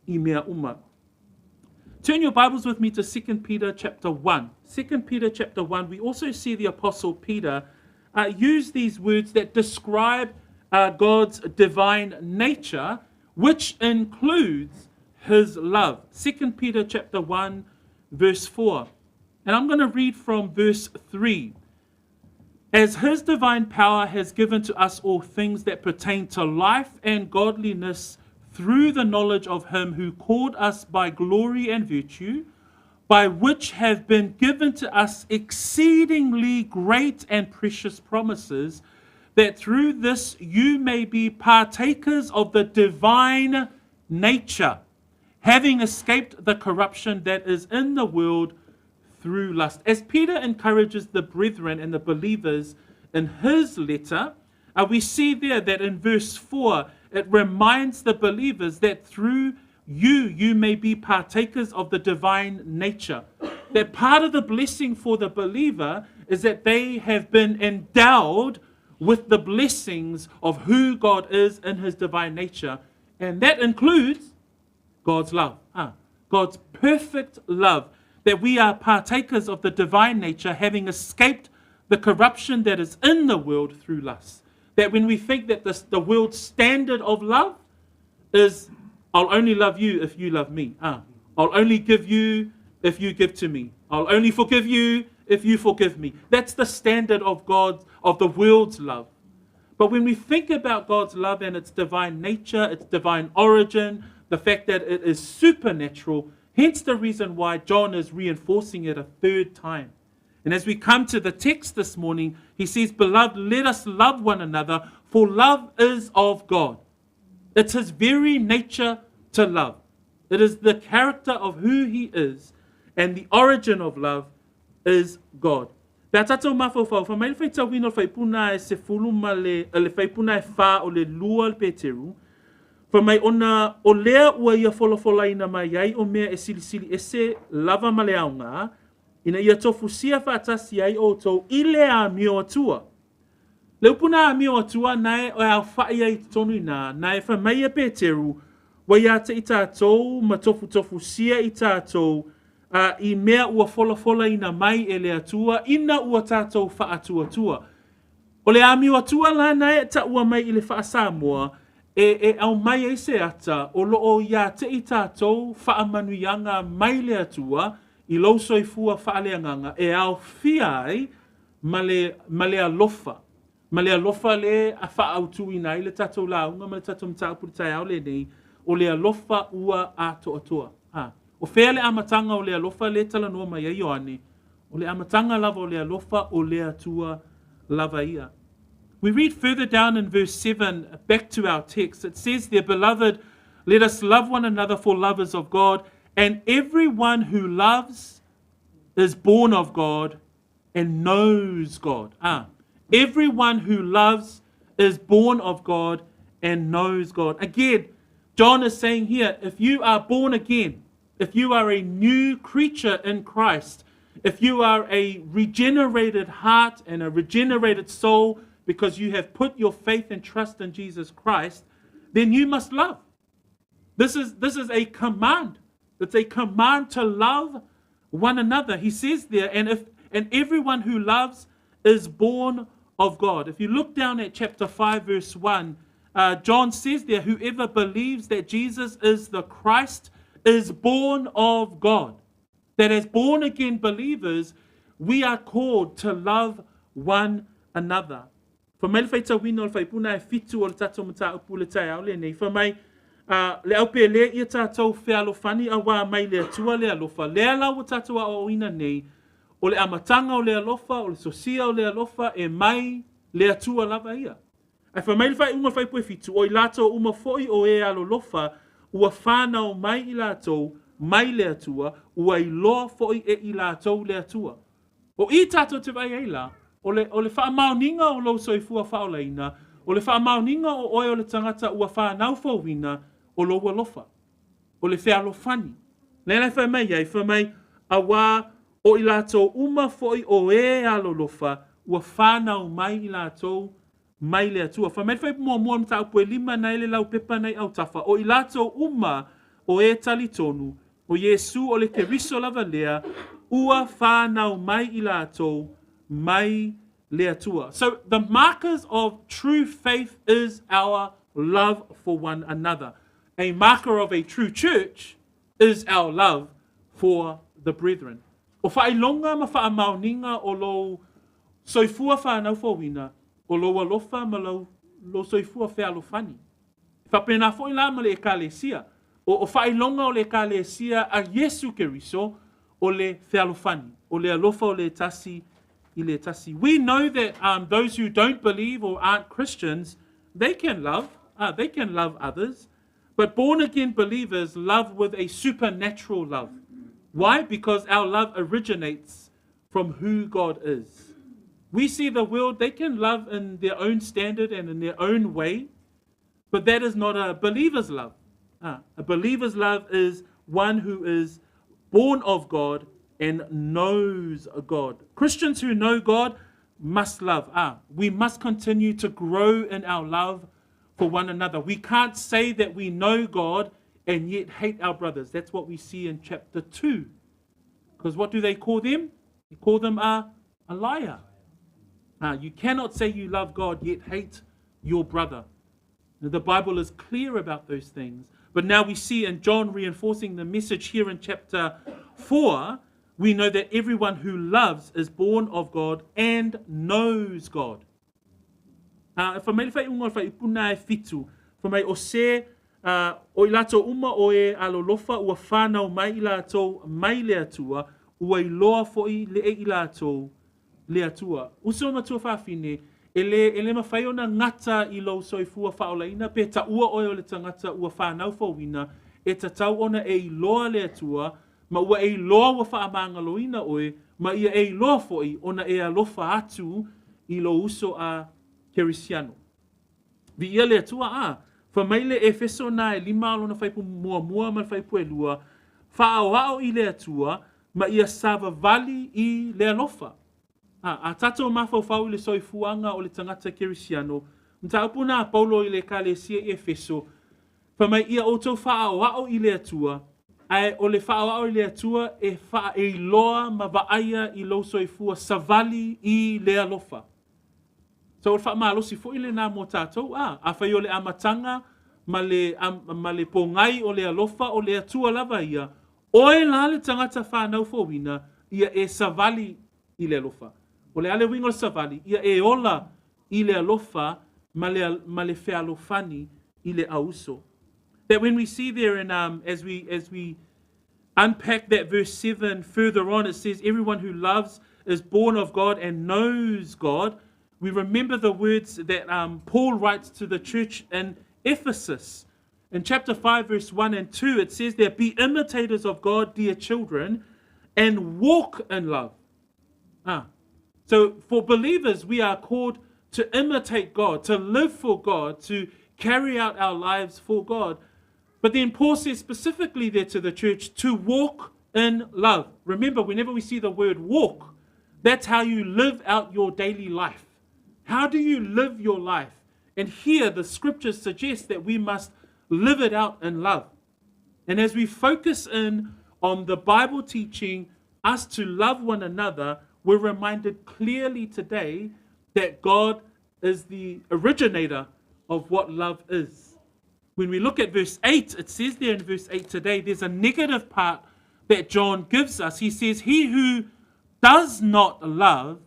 Speaker 3: i mea uma. Turn your Bibles with me to 2 Peter chapter 1. 2 Peter chapter 1, we also see the Apostle Peter use these words that describe God's divine nature, which includes his love. 2 Peter chapter 1, verse 4. And I'm going to read from verse 3. As his divine power has given to us all things that pertain to life and godliness through the knowledge of him who called us by glory and virtue, by which have been given to us exceedingly great and precious promises, that through this you may be partakers of the divine nature, having escaped the corruption that is in the world through lust. As Peter encourages the brethren and the believers in his letter, we see there that in verse 4, it reminds the believers that through you, you may be partakers of the divine nature. That part of the blessing for the believer is that they have been endowed with the blessings of who God is in his divine nature. And that includes God's love. God's perfect love. That we are partakers of the divine nature, having escaped the corruption that is in the world through lust. That when we think that this, the world's standard of love is, I'll only love you if you love me. I'll only give you if you give to me. I'll only forgive you if you forgive me. That's the standard of God, of the world's love. But when we think about God's love and its divine nature, its divine origin, the fact that it is supernatural, hence the reason why John is reinforcing it a third time. And as we come to the text this morning, he says, Beloved, let us love one another, for love is of God. It's his very nature to love. It is the character of who he is, and the origin of love is God. Pe a tatou mafaufau, fai mai le faitauina o le faipuna e sefulu ma le, le faipuna e whā o le lua le Peteru, fai mai ona o lea ua ia folafolaina mai ai o mea e silisili ese lava ma le aoga, ina ia tofusia faatasi ai outou i le amio Atua. Le upu na amio Atua nae o aofa'i ai i totonu iina, nae fai mai e Peteru, ua ia te i tatou ma tofutofusia i tatou a i mea ua folafolaina mai e le Atua ina ua tatou faatuatua. O le amio Atua la nae e taua mai i le faa-Samoa e aumai ai se ata o loo ia te i tatou faamanuiaga mai le Atua i lou soifua faaleagaga e aofia ai ma le, ma le alofa. Ma le alofa le a faaautuina ai le tatou lauga ma le tatou mataupu le taeao lenei, o le alofa ua atoatoa. Ha. O fea le amataga o le alofa le talanoa mai ai Ioane, o le amataga lava o le alofa o le Atua lava ia. We read further down in verse 7, back to our text. It says there, Beloved, let us love one another, for love is of God, and everyone who loves is born of God and knows God. Everyone who loves is born of God and knows God. Again, John is saying here, if you are born again, if you are a new creature in Christ, if you are a regenerated heart and a regenerated soul because you have put your faith and trust in Jesus Christ, then you must love. This is a command. It's a command to love one another. He says there, and everyone who loves is born of God. If you look down at chapter 5, verse 1, John says there, whoever believes that Jesus is the Christ is born of God. That as born again believers, we are called to love one another. Fai mai le faitauina o le faipuna e fitu o le tatou mataupu le taeao lenei. Fai mai, le au pele ia tatou fealofani auā mai le Atua le alofa. Lea la ua tatou aoaoina nei, o le amataga o le alofa, o le sosia o le alofa, e mai le Atua lava ia. Ae fai mai le faaiuga o le faipue fitu, o i latou uma foi o e alolofa, ua whanau mai i latou, mai le Atua, ua iloa foi e i latou le Atua. O i tatou te vaai ai la, o le faamaoniga o lou soifua faaolaina, o le faamaoniga o oe o le tagata ua whanau fouina o lou alofa, o le fealofani. Lea lai fai mai ai, fai mai, auā o i latou uma foi o e alolofa, ua whanau mai i latou mai le Atua. Fai mai le fai muamua o le mataupu e lima nai le laupepa nai autafa, o i latou uma o e talitonu, o Iesu o le Keriso lava lea, ua whanau mai i latou mai le Atua. So the markers of true faith is our love for one another. A marker of a true church is our love for the brethren. O faailoga ma faamaoniga o lou soifua whanau fouina, o lou alofa ma lou soifua fealofani. Faapena foi la ma le ekalesia. O faailoga o le ekalesia a Iesu Keriso o le fealofani, o le alofa o le tasi i le tasi. We know that those who don't believe or aren't Christians, they can love. They can love others. But born again believers love with a supernatural love. Why? Because our love originates from who God is. We see the world, they can love in their own standard and in their own way, but that is not a believer's love. A believer's love is one who is born of God and knows God. Christians who know God must love. We must continue to grow in our love for one another. We can't say that we know God and yet hate our brothers. That's what we see in chapter 2. Because what do they call them? They call them a liar. You cannot say you love God yet hate your brother. Now, the Bible is clear about those things. But now we see in John reinforcing the message here in chapter 4, we know that everyone who loves is born of God and knows God. Fai mai le faaiuga o le faipuna e fitu, fai mai o se o i latou uma o e alolofa ua whanau mai i latou mai le Atua, ua iloa foi le e i latou le Atua. Uso matua fafine, E lē, e lē mafai ona gata i lou soifua faaolaina pe taua oe o le tagata ua fanau fouina, e tatau ona e iloa le Atua, ma ua e iloa ua faamagaloina oe, ma ia e iloa foi ona e alofa atu i lou uso a Kerisiano. Viia le Atua, a! Fai mai le Efeso na e lima o lona fuaiupu muamua ma le fuaiupu elua, Faaoao i le Atua, ma ia savavali i le alofa. A, a tatou mafaufau i le soifuaga o le tagata kerisiano, mataupu na a Paulo i le ekalesia i Efeso, fai mai ia outou faaoao i le Atua, ae o le faaoao i le Atua e faa, e iloa ma vaaia i lou soifua savali i le alofa. So o le faamalosi foi lena mo tatou, a, afai o le amataga ma le, ma le pogai o le alofa o le Atua lava ia, oe la le tagata fanau fouina, ia e savali i le alofa. O le a le uiga o le savali, ia e ola i le alofa ma le, ma le fealofani i le auuso. That when we see there in, as we, as we unpack that verse 7 further on, it says, Everyone who loves is born of God and knows God. We remember the words that Paul writes to the church in Ephesus. In chapter 5, verse 1 and 2, it says there, Be imitators of God, dear children, and walk in love. Ah. So for believers, we are called to imitate God, to live for God, to carry out our lives for God. But then Paul says specifically there to the church to walk in love. Remember, whenever we see the word walk, that's how you live out your daily life. How do you live your life? And here the scriptures suggest that we must live it out in love. And as we focus in on the Bible teaching us to love one another, we're reminded clearly today that God is the originator of what love is. When we look at verse 8, it says there in verse 8 today, there's a negative part that John gives us. He says, He who does not love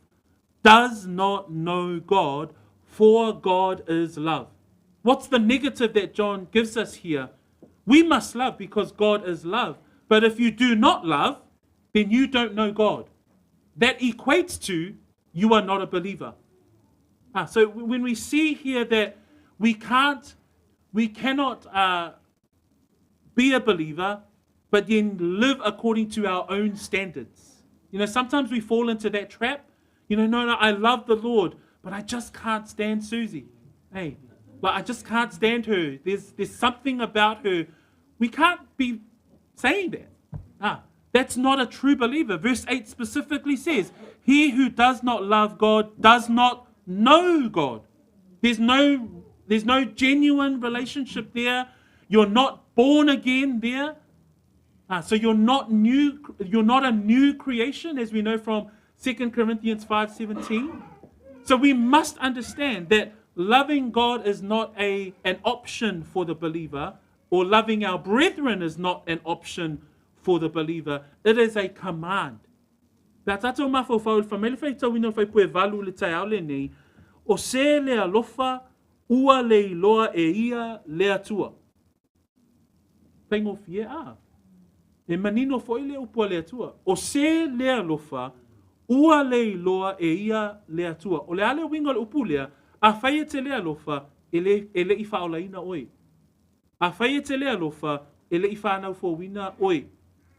Speaker 3: does not know God, for God is love. What's the negative that John gives us here? We must love because God is love. But if you do not love, then you don't know God. That equates to you are not a believer. Ah, so when we see here that we can't, we cannot be a believer, but then live according to our own standards. You know, sometimes we fall into that trap. You know, no, no, I love the Lord, but I just can't stand Susie. Hey, like I just can't stand her. There's there's something about her. We can't be saying that. Ah, that's not a true believer. Verse 8 specifically says, He who does not love God does not know God. There's no, there's no genuine relationship there. You're not born again there. Ah, so you're not new, you're not a new creation, as we know from 2 Corinthians 5:17. So we must understand that loving God is not a, an option for the believer, or loving our brethren is not an option for the believer. It is a command. Pe a tātou mafaufau i le whamele whaitauina o le fuaiupu e valu i le taeao lenei, o se le alofa ua le iloa e ia le Atua. Faigofie a. E manino foi le upu a le Atua. O se le alofa ua le iloa e ia le Atua. O le a le uiga o le upu lea, afai e te le alofa, e le, e le i faaolaina oe. Afai e te le alofa, e le i fanau fouina oe.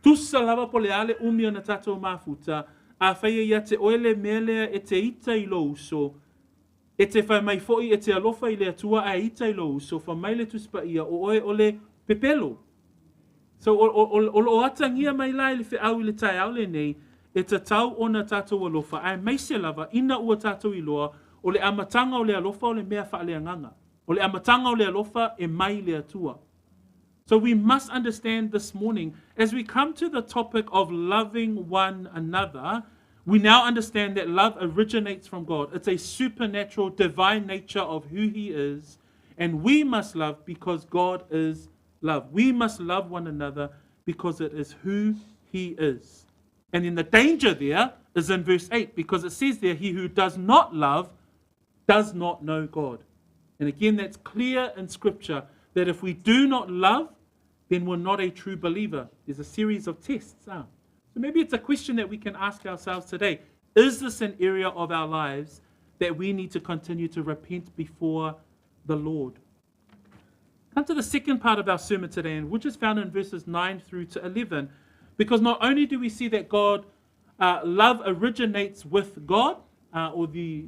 Speaker 3: Tusa lava po o le a le umi o na tatou mafuta, afai e ia te oe le mea lea e te ita i lou uso, e te fai mai foi e te alofa i le Atua ae ita i lou uso, fai mai le Tusi Paia, o oe o le pepelo. So, o, o, o, o loo atagia mai la i le feau i le taeao lenei, e tatau ona tatou alofa, aemaise lava ina ua tatou iloa, o le amataga o le alofa o le mea faaleagaga. O le amataga o le alofa e mai i le Atua. So we must understand this morning, as we come to the topic of loving one another, we now understand that love originates from God. It's a supernatural, divine nature of who He is. And we must love because God is love. We must love one another because it is who He is. And then the danger there is in verse 8 because it says there, He who does not love does not know God. And again, that's clear in Scripture that if we do not love, then we're not a true believer. There's a series of tests. Huh? So maybe it's a question that we can ask ourselves today. Is this an area of our lives that we need to continue to repent before the Lord. Come to the second part of our sermon today, and which is found in verses 9 through to 11. Because not only do we see that God, love originates with God, or the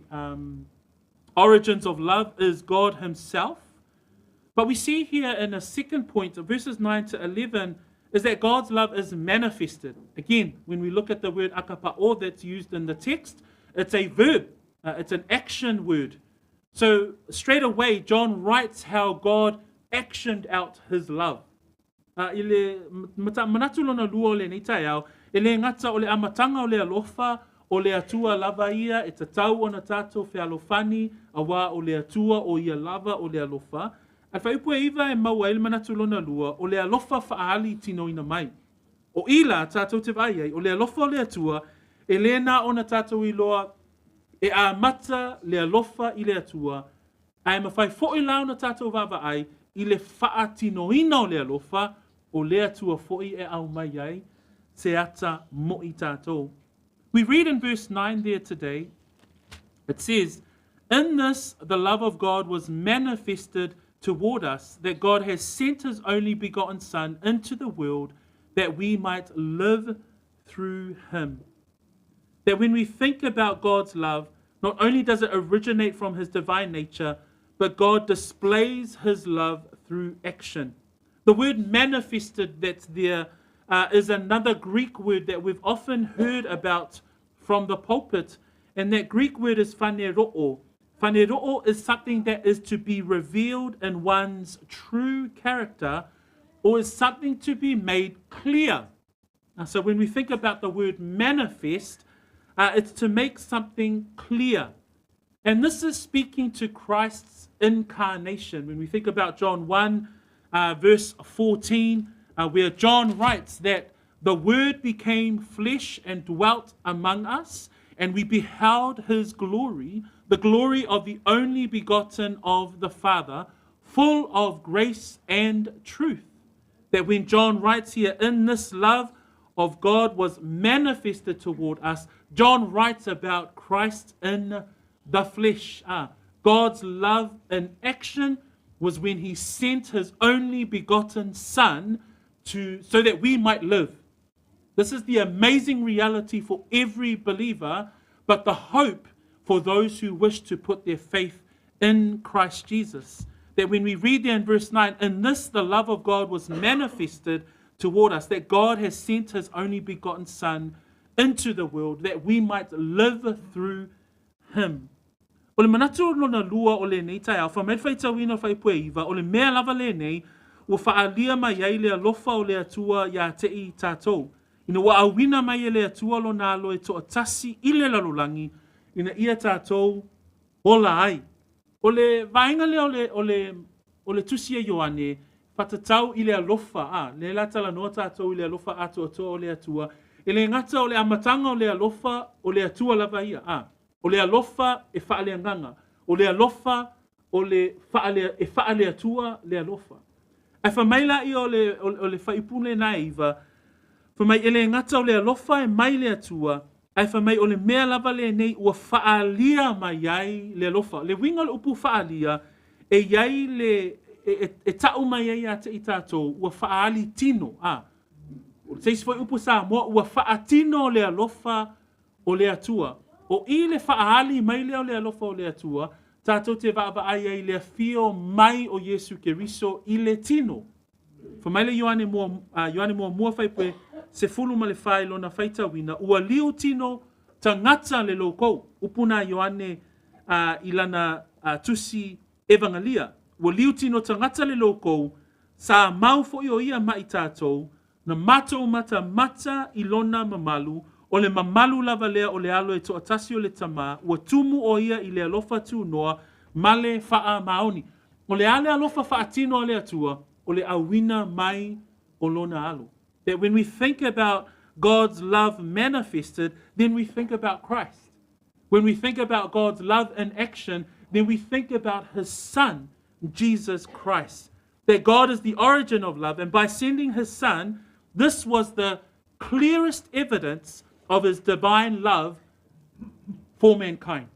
Speaker 3: origins of love is God himself, but we see here in a second point, verses 9 to 11, is that God's love is manifested. Again, when we look at the word agapao that's used in the text, it's a verb, it's an action word. So straight away, John writes how God actioned out his love. I le manatu lona lua o lenei taeao, e le gata o le amataga o le alofa o le Atua lava ia e tatau ona tatou fealofani auā o le Atua o ia lava o le alofa. A le fuaiupu e 9 e maua ai le manatu lona lua o le alofa faaali tinoina mai. O i la tatou te vaai ai o le alofa o le Atua e le na ona tatou iloa e amata le alofa i le Atua ae mafai foi la ona tatou vaavaai i le faatinoina o le alofa o le Atua foi e aumai ai se ata mo i tatou. We read in verse 9 there today, it says, In this the love of God was manifested toward us, that God has sent his only begotten Son into the world that we might live through him. That when we think about God's love, not only does it originate from his divine nature, but God displays his love through action. The word manifested that's there is another Greek word that we've often heard about from the pulpit, and that Greek word is phaneroo. Phaneroo is something that is to be revealed in one's true character, or is something to be made clear. So when we think about the word manifest, it's to make something clear. And this is speaking to Christ's incarnation. When we think about John 1, verse 14, where John writes that the Word became flesh and dwelt among us, and we beheld his glory, the glory of the only begotten of the Father, full of grace and truth. That when John writes here, in this love of God was manifested toward us, John writes about Christ in the flesh. God's love in action was when he sent his only begotten Son so that we might live. This is the amazing reality for every believer, but the hope for those who wish to put their faith in Christ Jesus. That when we read there in verse 9, in this the love of God was manifested toward us, that God has sent his only begotten Son into the world, that we might live through him. O le manatu lona lua o lenei taeao, fai mai le faitauina o le fuaiupu e 9, o le mea lava lenei, ua faaalia mai ai le alofa o le Atua iā te i tatou. Ina ua auina mai e le Atua lona alo e toatasi i le lalolagi, ina ia tatou ola ai. O le vaega lea o le, o le, o le tusi a Ioane, faatatau i le alofa, a, lea la talanoa tatou i le alofa atoatoa o le Atua, e le gata o le amataga o le alofa o le Atua lava ia, a, o le alofa e faaleagaga, o le alofa o le faale, e faaleatua le alofa. Ae fai mai laia o le, o le fuaiupu lena e 9, fai mai e le gata o le alofa e mai le Atua, ae fai mai o le mea lava lenei ua faaalia mai ai le alofa. Le uiga o le upu faaalia, e i ai le, e tau mai ai ia te i tatou, ua faaali tino. A, o se isi foi upu Samoa, ua faatino le alofa o le Atua. O i le faaali mai lea o le alofa o le Atua, tatou te vaavaai ai i le afio mai o Iesu Keriso i le tino. Fai mai le Ioane mua, Ioane muamua fuaiupu e 14 i lona faitauina, ua liu tino tagata le loukou. Upu na Ioane i lana tusi Evangalia. Ua liu tino tagata le loukou, sa mau foi o ia ma i tatou, na matou matamata i lona mamalu, o le mamalu lava lea o le alo e toatasi o le Tama, ua tumu o ia i le alofa tunoa ma le faamaoni. O le a le alofa faatino a le Atua, o le auina mai o lona alo. That when we think about God's love manifested, then we think about Christ. When we think about God's love in action, then we think about his Son, Jesus Christ. That God is the origin of love, and by sending his Son, this was the clearest evidence of his divine love for mankind.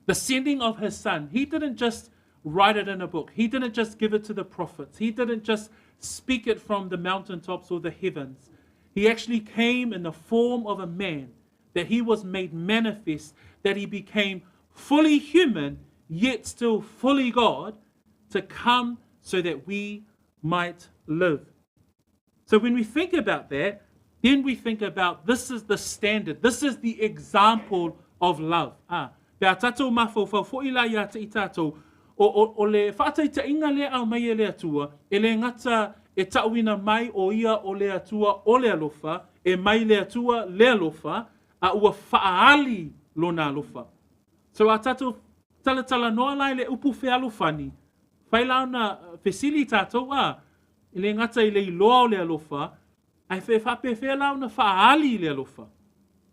Speaker 3: The sending of his son, he didn't just write it in a book. He didn't just give it to the prophets. He didn't just speak it from the mountaintops or the heavens. He actually came in the form of a man, that he was made manifest, that he became fully human, yet still fully God, to come so that we might live. So when we think about that, then we think about this is the standard, this is the example of love. Ah, pe a tātou mafaufau fo'i la ia te i tātou, o, o, o le whaataitainga le au mai e le atua, e le ngata e tauina mai o ia o le atua o le alofa, e mai le atua le alofa, a ua whaali lona alofa. So a tātou talatala noa lai le upu fealofani, whai launa fesili tātou a, i le ngata i le iloa o le alofa, ai fe whape whea launa whaali le alofa.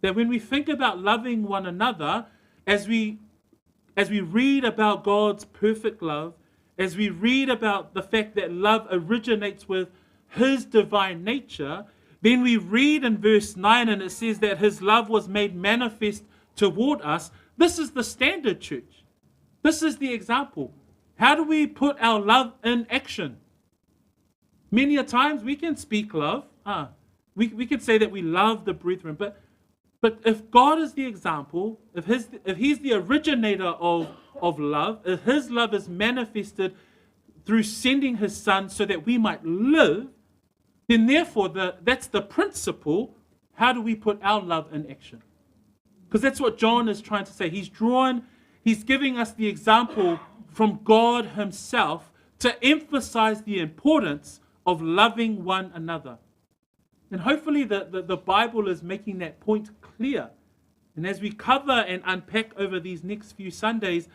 Speaker 3: That when we think about loving one another, as we as we read about God's perfect love, as we read about the fact that love originates with his divine nature, then we read in verse 9 and it says that his love was made manifest toward us. This is the standard, church. This is the example. How do we put our love in action? Many a times we can speak love. We, we can say that we love the brethren, but but if God is the example, if, his, if He's the originator of, of love, if His love is manifested through sending His Son so that we might live, then therefore the, that's the principle. How do we put our love in action? Because that's what John is trying to say. He's drawn, he's giving us the example from God Himself to emphasize the importance of loving one another. And hopefully, the, the, the Bible is making that point clear. And as we cover and unpack over these next few Sundays,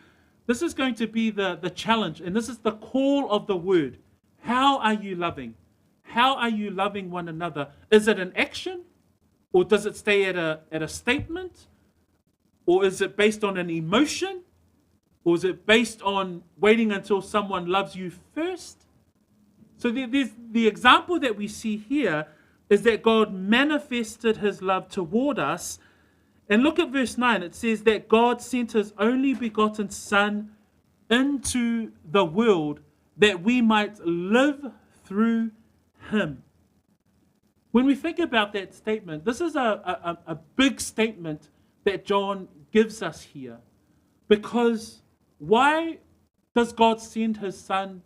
Speaker 3: this is going to be the, the challenge, and this is the call of the word. How are you loving? How are you loving one another? Is it an action? Or does it stay at a, at a statement? Or is it based on an emotion? Or is it based on waiting until someone loves you first? So there's the example that we see here is that God manifested his love toward us. And look at verse 9. It says that God sent his only begotten Son into the world that we might live through him. When we think about that statement, this is a, a, a big statement that John gives us here. Because why does God send his Son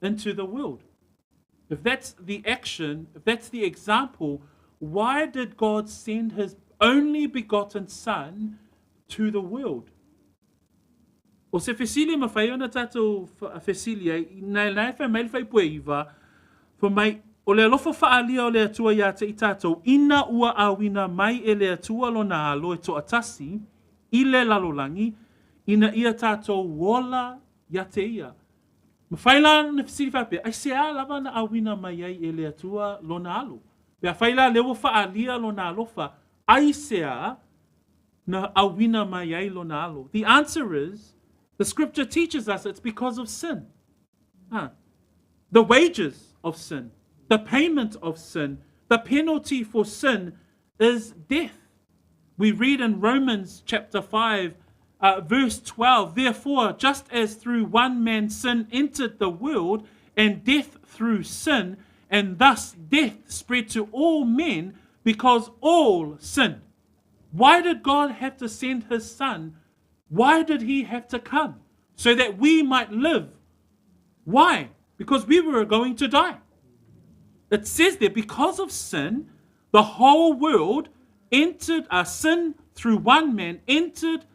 Speaker 3: into the world? If that's the action, if that's the example, why did God send his only begotten Son to the world? O se fesili ma whai ona tātou fesili ai, nai nai whai mai whai pue iwa, wha mai, o le alofa whaalia o le atua ia te i tātou, ina ua awina mai e le atua lona alo e toa tasi, i le lalolangi, ina ia tātou wola ia te ia. Mawhai la na fesili whape, ai se a lava na awina mai ai e le atua lona alo. Pea whai la lewa whaalia lona alofa, ai se a na awina mai ai lona alo. The answer is, the scripture teaches us it's because of sin. Huh. The wages of sin, the payment of sin, the penalty for sin is death. We read in Romans chapter 5, verse 12 Therefore, just as through one man sin entered the world, and death through sin, and thus death spread to all men because all sinned. Why did God have to send his son? Why did he have to come? So that we might live. Why? Because we were going to die. It says there, because of sin, the whole world entered, a sin through one man entered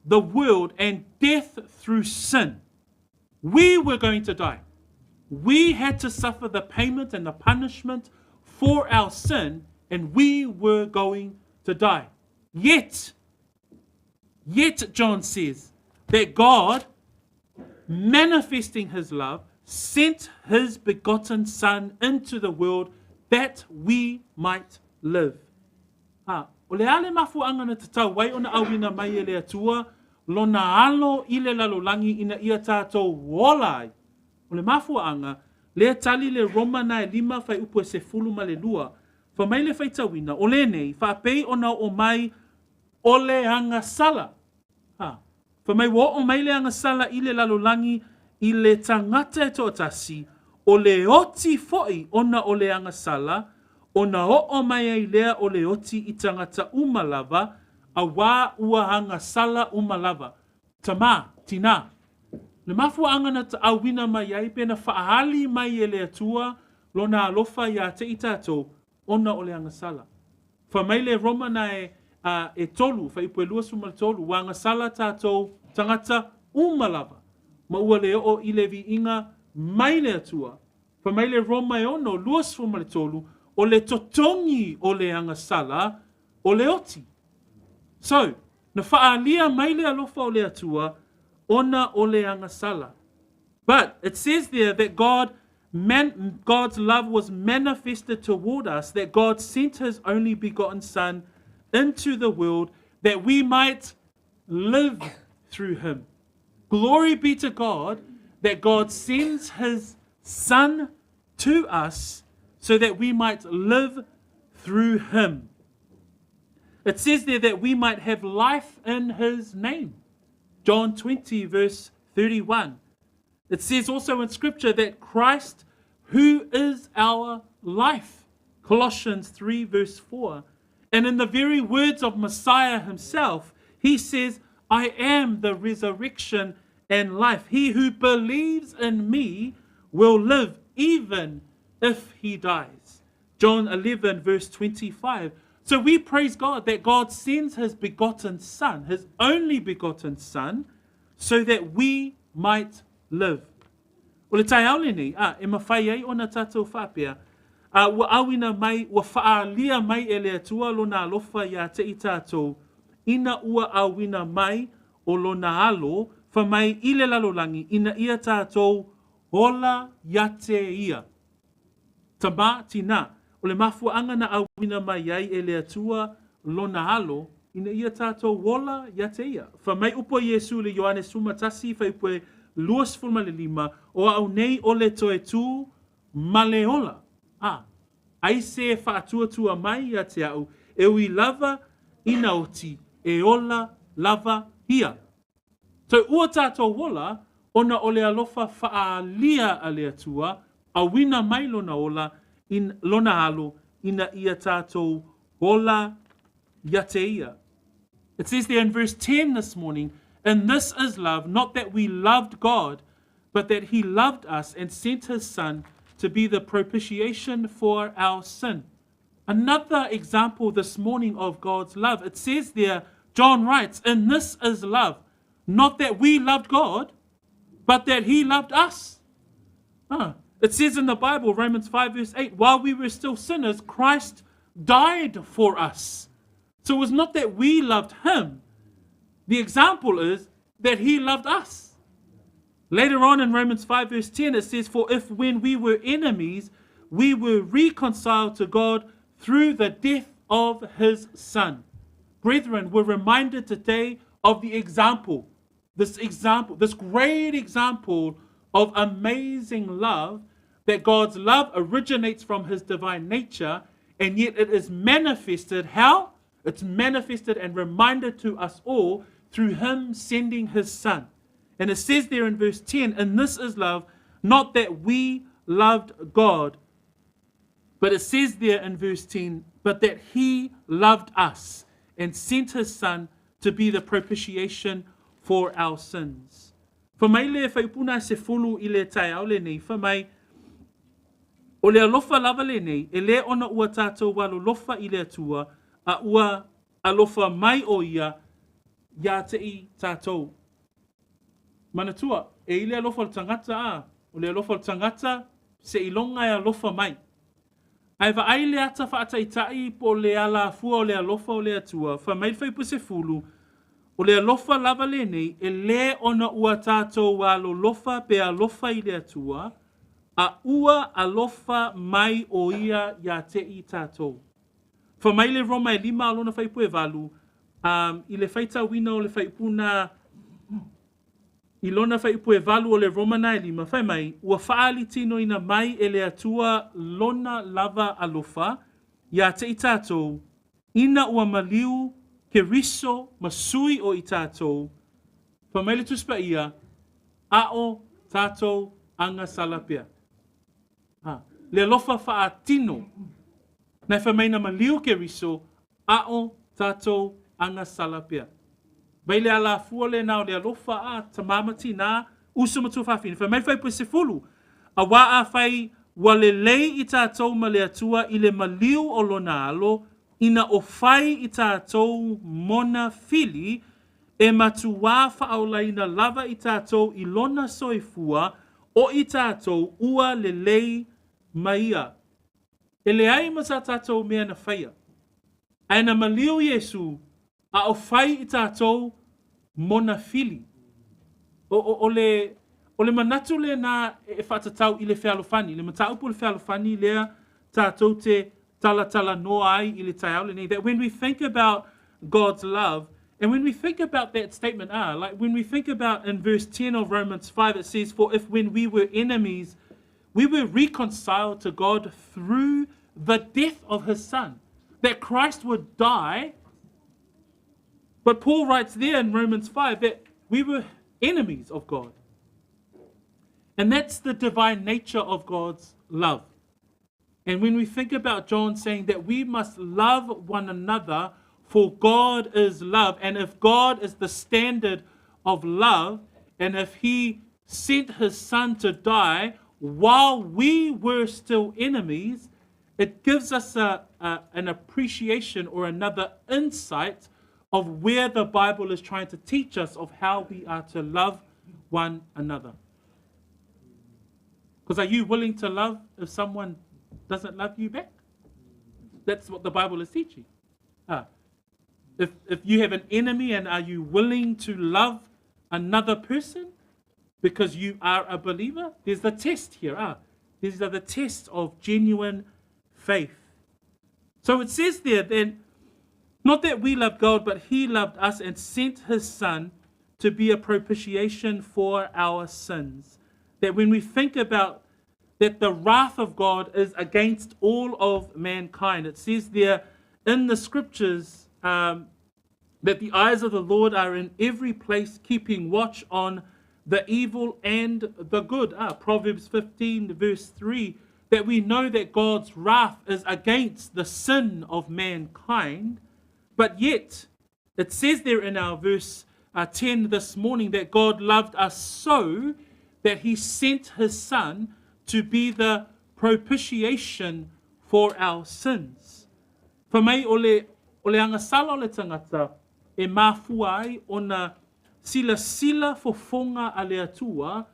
Speaker 3: the world, and death through sin. We were going to die. We had to suffer the payment and the punishment for our sin, and we were going to die. Yet, yet, John says that God, manifesting his love, sent his begotten Son into the world that we might live. Ah, o le ale mafuanga na te tau wai o na awina mai e le atua, lona alo i le lalolangi ina ia tātou ola ai. O le mafuanga, le tali le Roma na e lima whai upu e se fulu ma le lua, wha mai le whaitauina, o le nei, whaapei o na o mai o le anga sala. Ha. Fai mai ua oo mai le agasala i le lalolagi i le tagata e toatasi, o le oti foi ona o le agasala, ona oo mai ai lea o le oti i tagata uma lava, auā ua agasala uma lava. Tamā, tinā, le mafuaaga na auina mai ai pe na faaali mai e le Atua Lona alofa iā te i tatou, ona o le agasala. Fai mai le Roma na e, a, e tolu, fuaiupu e 23, ua agasala tatou tagata uma lava, ma ua le oo i le viiga mai le Atua. Fai mai le Roma e ono, 23, o le totogi o le agasala o le oti. So, na faaalia mai le alofa o le Atua ona o le agasala. But it says there that God man, God's love was manifested toward us, that God sent his only begotten Son into the world that we might live through him. Glory be to God that God sends his Son to us so that we might live through him. It says there that we might have life in his name. John 20, verse 31. It says also in Scripture that Christ, who is our life, Colossians 3, verse 4. And in the very words of Messiah himself, he says, I am the resurrection and life. He who believes in me will live even if he dies. John 11, verse 25. So we praise God that God sends his begotten Son, his only begotten Son, so that we might live. O le taeao lenei, a, e mafai ai ona tatou faapea, a, ua auina mai, ua faaalia mai e le Atua Lona alofa iā te i tatou, ina ua auina mai o Lona alo fa mai i le lalolagi ina ia tatou ola ia te Ia. Tamā, tinā, o le mafuaaga na auina mai ai e le Atua Lona Alo, ina ia tatou ola ia te Ia. Fai mai upu a Iesu i le Ioane 11, fuaiupu e 25, O au nei o le toe tū ma le ola. A, ai se e faatuatua mai ia te au, e ui lava ina oti, e ola lava ia. So ua tatou ola, ona o le alofa faaalia a le Atua, auina mai Lona ola, in, Lona alo, ina ia tatou ola ia te Ia. It says there in verse 10 this morning, And this is love, not that we loved God, but that he loved us and sent his Son to be the propitiation for our sin. Another example this morning of God's love. It says there, John writes, And this is love, not that we loved God, but that he loved us. Huh. It says in the Bible, Romans 5, verse 8, while we were still sinners, Christ died for us. So it was not that we loved him. The example is that he loved us. Later on in Romans 5, verse 10, it says, For if when we were enemies, we were reconciled to God through the death of his Son. Brethren, we're reminded today of the example, this example, this great example of amazing love, that God's love originates from his divine nature, and yet it is manifested how? It's manifested and reminded to us all through him sending his Son. And it says there in verse 10, and this is love, not that we loved God, but it says there in verse 10, but that he loved us and sent his Son to be the propitiation for our sins. Fai mai le fuaipuna se fulu i le taeao lenei, fai mai, o le alofa lava lenei, e lē ona ua tatou alolofa i le Atua, a ua alofa mai o Ia iā te i tatou. Manatua, e i le alofa o le tagata, a, o le alofa o le tagata, seiloga e alofa mai. Ae vaai le ata faataitai po o le alafua o le alofa o le Atua, fai mai le fuaiupu sefulu, o le alofa lava lenei, e lē ona ua tatou alolofa pe alofa i le Atua, a ua alofa mai o Ia iā te i tatou. Fai mai le Roma e lima a lona fuaiupu e valu, a, i le faitauina o le fuaiupu na I lona fuaiupu e valu o le Roma na e lima, fai mai, ua faaalitinoina mai e le Atua Lona lava alofa iā te i tatou, ina ua maliu Keriso ma sui o i tatou. Fai mai le Tusi Paia, A o tatou agasala pea. Ha, le alofa faatino. Na e fai mai na maliu Keriso, a o tatou agasala pea. Vai le alafua lena o le alofa a tamā ma tinā, uso ma tuafafine. Fai mai le fuaiupu e 10, Auā afai ua lelei i tatou ma le Atua i le maliu o lona alo, ina o fai i tatou mona fili, e matuā faaolaina lava i tatou i lona soifua, o i tatou ua lelei ma ia. E leai ma sa tatou mea na faia. Ae na maliu Iesu a o fai i tatou mona fili. O, o, o, le, o le manatu lena e faatatau i le fealofani, le mataupu o le fealofani lea tatou te talatalanoa ai i le taeao lenei. That when we think about God's love, and when we think about that statement, like when we think about in verse 10 of Romans 5, it says, For if when we were enemies, we were reconciled to God through the death of his Son, that Christ would die. But Paul writes there in Romans 5 that we were enemies of God. And that's the divine nature of God's love. And when we think about John saying that we must love one another, for God is love, and if God is the standard of love, and if he sent his son to die while we were still enemies, it gives us an appreciation or another insight of where the Bible is trying to teach us of how we are to love one another. Because are you willing to love if someone doesn't love you back? That's what the Bible is teaching. If you have an enemy, and are you willing to love another person because you are a believer? There's the test here. These are the tests of genuine faith. So it says there then, not that we loved God, but he loved us and sent his Son to be a propitiation for our sins. That when we think about that the wrath of God is against all of mankind, it says there in the scriptures that the eyes of the Lord are in every place, keeping watch on the evil and the good. Proverbs 15 verse 3, that we know that God's wrath is against the sin of mankind, but yet it says there in our verse 10 this morning that God loved us so that he sent his Son to be the propitiation for our sins. Fai mai o le, o le agasala o le tagata e mafua ai ona silasila fofoga a le Atua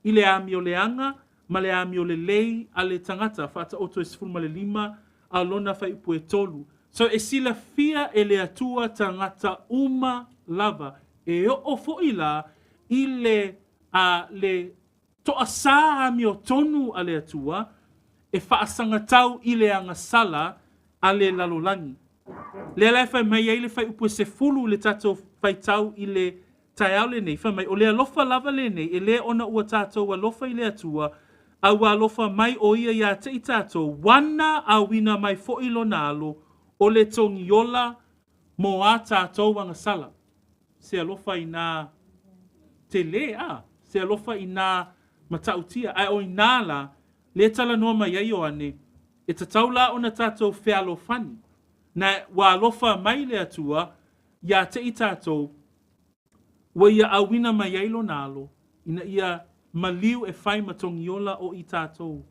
Speaker 3: i le amioleaga ma le amiolelei a le tagata, Faataoto e 15 a lona fuaiupu e 3. So e silafia e le Atua tagata uma lava, e oo foi la i le, a, le toasā amiotonu a le Atua e faasagatau i le agasala a le lalolagi. Lea la e fai mai ai le fuaiupu e 10 le tatou faitau i le taeao lenei, fai mai, o le alofa lava lenei, e lē ona ua tatou alofa i le Atua, a ua alofa mai o ia iā te i tatou, ua auina mai foʻi lona alo, o le togiola mo a tatou agasala. Se alofa inā telē a, se alofa inā matautia, ae o inā la, lea talanoa mai ai Ioane, e tatau la ona tatou fealofani. Na ua alofa mai le Atua iā te i tatou, ua ia auina mai ai lona alo, ina ia maliu e fai ma togiola o i tatou.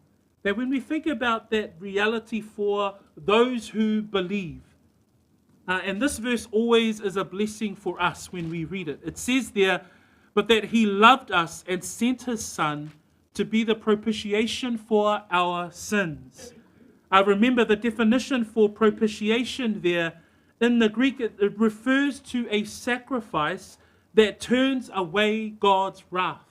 Speaker 3: That when we think about that reality for those who believe, and this verse always is a blessing for us when we read it. It says there, but that he loved us and sent his Son to be the propitiation for our sins. I remember the definition for propitiation there in the Greek, it refers to a sacrifice that turns away God's wrath.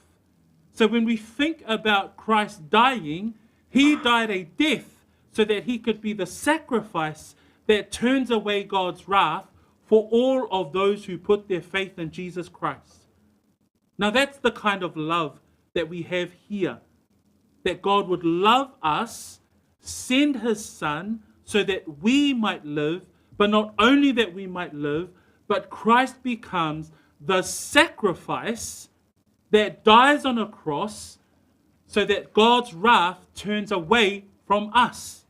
Speaker 3: So when we think about Christ dying, he died a death so that he could be the sacrifice that turns away God's wrath for all of those who put their faith in Jesus Christ. Now that's the kind of love that we have here. That God would love us, send his Son so that we might live, but not only that we might live, but Christ becomes the sacrifice that dies on a cross so that God's wrath turns away from us.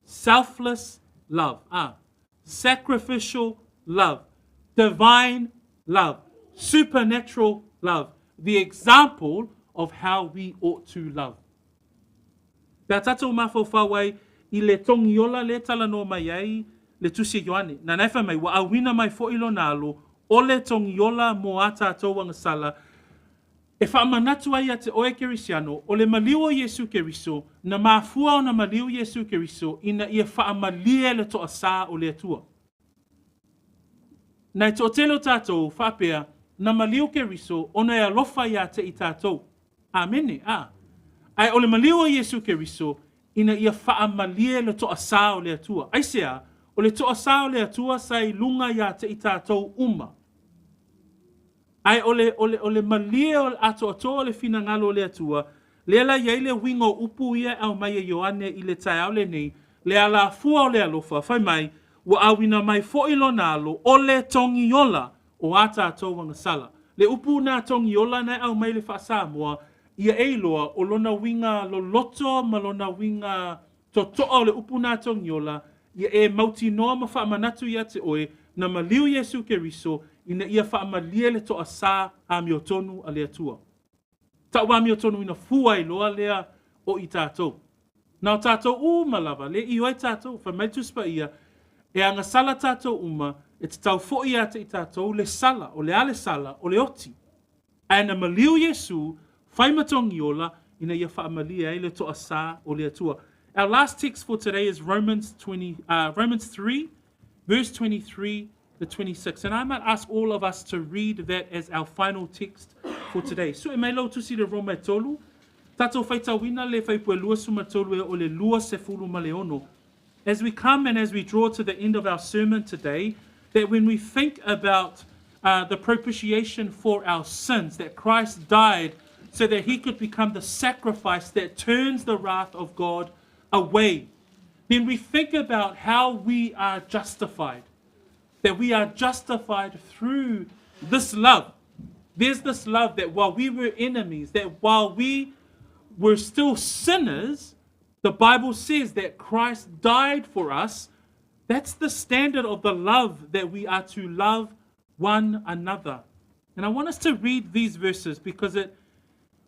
Speaker 3: Selfless love. Sacrificial love. Divine love. Supernatural love. The example of how we ought to love. Pe a tatou mafaufau ai i le togiola lea e talanoa mai ai le Tusi a Ioane, nana e fai mai, ua auina mai foi lona alo o le togiola mo a tatou agasala, e faamanatu ai ia te oe Kerisiano, o le maliu o Iesu Keriso, na mafua ona maliu Iesu Keriso ina ia faamalie le toasā o le Atua. Na e toatele o tatou faapea, na maliu Keriso ona e alofa ia te i tatou. Amene. A. Ae o le maliu o Iesu Keriso ina ia faamalie le toasā o le Atua. Aisea? O le toasā o le Atua sa i luga ia te i tatou uma. Ae o le, o le, o le malie o le atoatoa o le finagalo o le Atua, lea la e i ai le uiga o upu ia e aumai e Ioane i le taeao lenei, le alafua o le alofa, fai mai, ua auina mai foi lona alo, o le togiola o a tatou agasala. Le upu na togiola na e aumai i le faa-Samoa, ia e iloa, o lona uiga loloto ma lona uiga totoa o le upu na togiola, ia e mautinoa ma faamanatu ia te oe, na maliu Iesu Keriso, ina ia faamalie le toasā amiotonu a le Atua. Ta'u amiotonu ina fua ai loa lea o i tatou. Na o tatou uma lava, le i ai tatou, fai mai le Tusi Paia, e agasala tatou uma, e tatau foi ia te i tatou le sala, o le a le sala, o le oti. Ae na maliu Iesu, fai ma togiola, ina ia faamalie ai le toasā o le Atua. Our last text for today is Romans 20, Romans 3, verse 23 to 26. And I might ask all of us to read that as our final text for today. Sue mai lau tusi le Roma e tolu, tatou faitauina le fuaiupu e 23 e oo i le 26. As we come and as we draw to the end of our sermon today, that when we think about the propitiation for our sins, that Christ died so that he could become the sacrifice that turns the wrath of God away, then we think about how we are justified. That we are justified through this love. There's this love that while we were enemies, that while we were still sinners, the Bible says that Christ died for us. That's the standard of the love that we are to love one another. And I want us to read these verses because it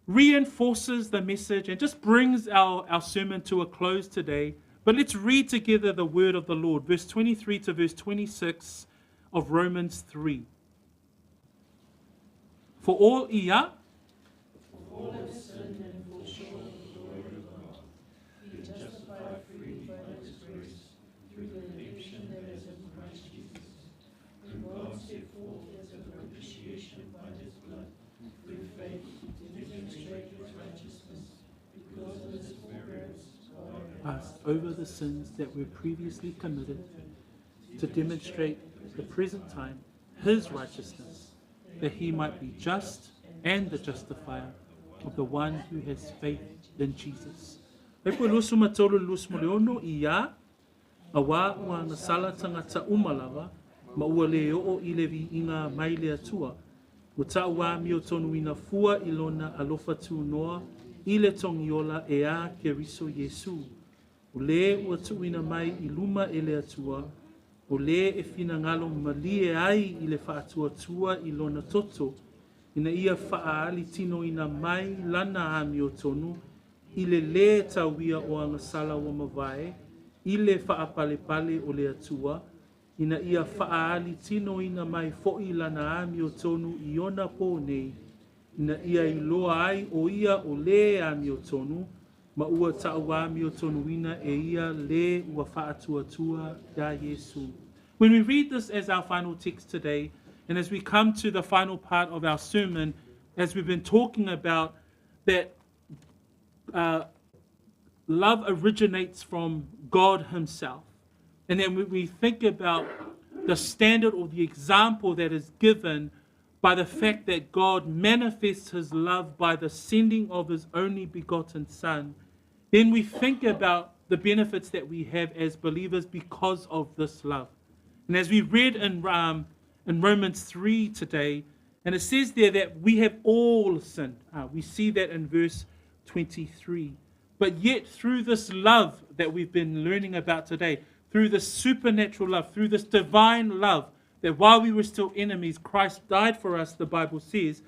Speaker 3: reinforces the message and just brings our sermon to a close today. But let's read together the word of the Lord, verse 23 to verse 26 of Romans 3. For all ia,
Speaker 1: All have sinned and fall short of the glory of God, being justified freely by his grace through the redemption that is in Christ Jesus, whom God set forth as a propitiation by his blood, through faith to demonstrate his righteousness, because in his forbearance God had
Speaker 3: passed over the sins that were previously committed, to demonstrate the present time his righteousness, that he might be just and the justifier of the one who has faith in Jesus. Fuaiupu e 23 26 ia, auā ua agasala tagata uma lava, ma ua le oo i le viiga mai le Atua. Ua ta'u amiotonuina fua i lona alofa tunoa i le togiola e a Keriso Iesu. O le ua tuuina mai i luma e le Atua, o le e finagalo malie ai i le faatuatua i lona toto, ina ia faaali tinoina mai lana amiotonu i le lē tauia o agasala ua mavae, i le faapalepale o le Atua, ina ia faaali tinoina mai foʻi lana amiotonu i ona pō nei, ina ia iloa ai o ia o le amiotonu, ma ua ta'u amiotonuina e ia le ua faatuatua iā Iesu. When we read this as our final text today, and as we come to the final part of our sermon, as we've been talking about that love originates from God Himself. And then we think about the standard or the example that is given by the fact that God manifests His love by the sending of His only begotten Son. Then we think about the benefits that we have as believers because of this love. And as we read in in Romans 3 today, and it says there that we have all sinned. We see that in verse 23. But yet, through this love that we've been learning about today, through this supernatural love, through this divine love, that while we were still enemies, Christ died for us, the Bible says,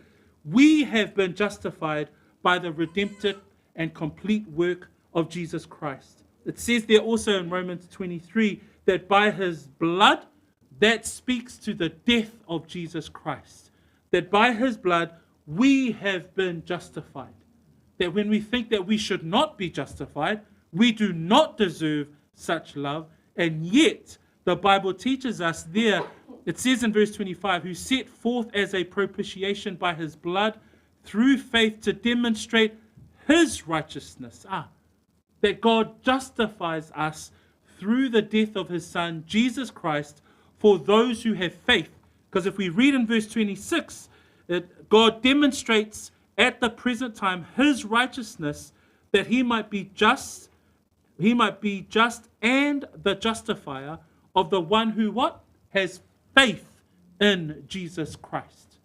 Speaker 3: we have been justified by the redemptive and complete work of Jesus Christ. It says there also in Romans 23 that by his blood, that speaks to the death of Jesus Christ, that by his blood we have been justified. That when we think that we should not be justified, we do not deserve such love, and yet the Bible teaches us there, it says in verse 25, who set forth as a propitiation by his blood through faith to demonstrate his righteousness. That God justifies us through the death of his Son, Jesus Christ, for those who have faith. Because if we read in verse 26, God demonstrates at the present time his righteousness, that he might be just, he might be just and the justifier of the one who what? Has faith in Jesus Christ.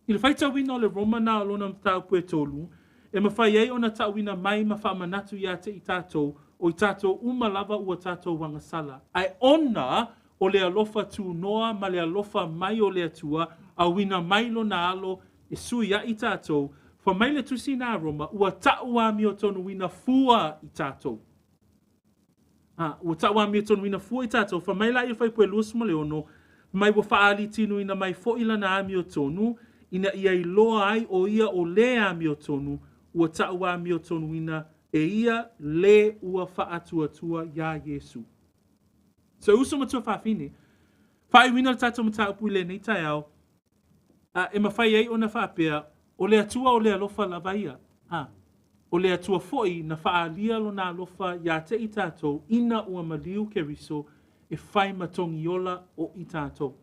Speaker 3: I le faitauina o le Roma na o lona mataupu e tolu, e mawhai ai ona ta'uina mai ma whaamanatu ia te i tātou, o i tātou uma lava ua tātou wangasala. Ai ona o le alofa tūnoa ma le alofa mai o le atua, a wina mai lona alo e sui ia i tātou, fa mai le tusi nā Roma, ua ta'ua mi o tonu wina fua i tātou. Ua ta'ua mi o tonu wina fua i tātou, fa mai la i whai pue luas mo le ono, mai ua whaali tinu ina mai fo ila na ami o tonu, ina ia i loa ai o ia o le ami o tonu, ua ta'ua mi o tonu ina e ia le ua whaatuatua ia Yesu. So uso matua whawhine, whai wina le tātou mataupu i le nei tai ao, e mawhai ai ona whaapea, o le atua o le alofa lava ia. O le atua foi na whaalia lo na alofa ia te i tātou, ina ua maliu ke riso, e whai matongi ola o i tātou.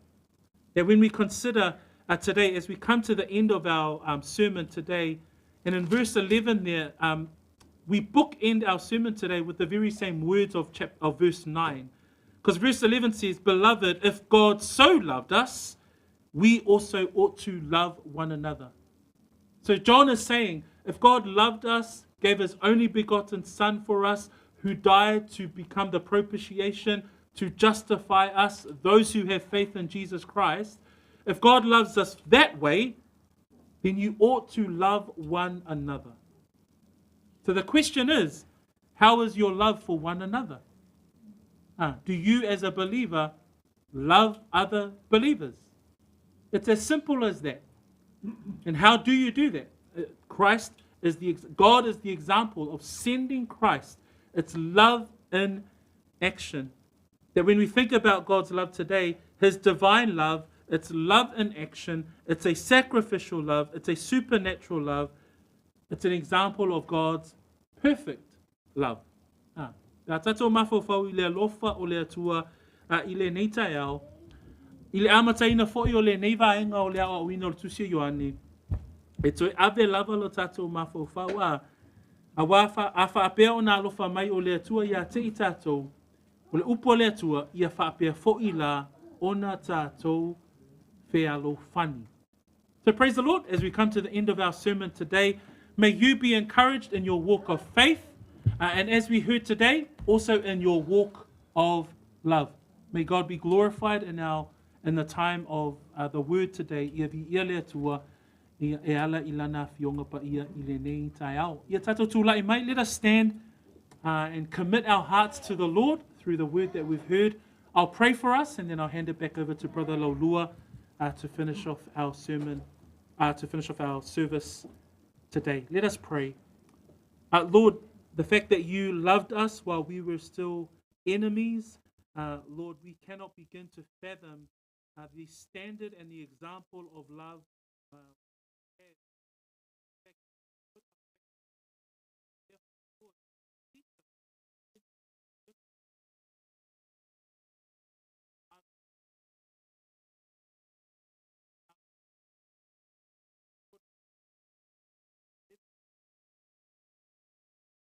Speaker 3: That when we consider today, as we come to the end of our sermon today, and in verse 11 there, we bookend our sermon today with the very same words of verse 9. Because verse 11 says, Beloved, if God so loved us, we also ought to love one another. So John is saying, if God loved us, gave his only begotten Son for us, who died to become the propitiation, to justify us, those who have faith in Jesus Christ, if God loves us that way, then you ought to love one another. So the question is, how is your love for one another? Do you as a believer love other believers? It's as simple as that. And how do you do that? God is the example of sending Christ. It's love in action. That when we think about God's love today, his divine love, it's love in action, it's a sacrificial love, it's a supernatural love, it's an example of God's perfect love. Ka tātou mawhawhau i le alofa o le atua i le nei tai ao, i le amataina foi o le nei vaenga o le ao auina o le tusi Ioane, e toe ave lava lo tātou mawhawhau a wā whaapea o nā alofa mai o le atua ia te i tātou, o le upo le atua ia whaapea foi la ona tātou fealofani. So praise the Lord as we come to the end of our sermon today. May you be encouraged in your walk of faith, and as we heard today, also in your walk of love. May God be glorified in the time of the word today. Ia vi ia le atua, ia e ala i lana fionga pa ia i le nei tai ao. Ia tātou tūlai mai, let us stand and commit our hearts to the Lord through the word that we've heard. I'll pray for us and then I'll hand it back over to Brother Laulua to finish off our sermon, to finish off our service today. Let us pray. Lord, the fact that you loved us while we were still enemies, Lord, we cannot begin to fathom the standard and the example of love.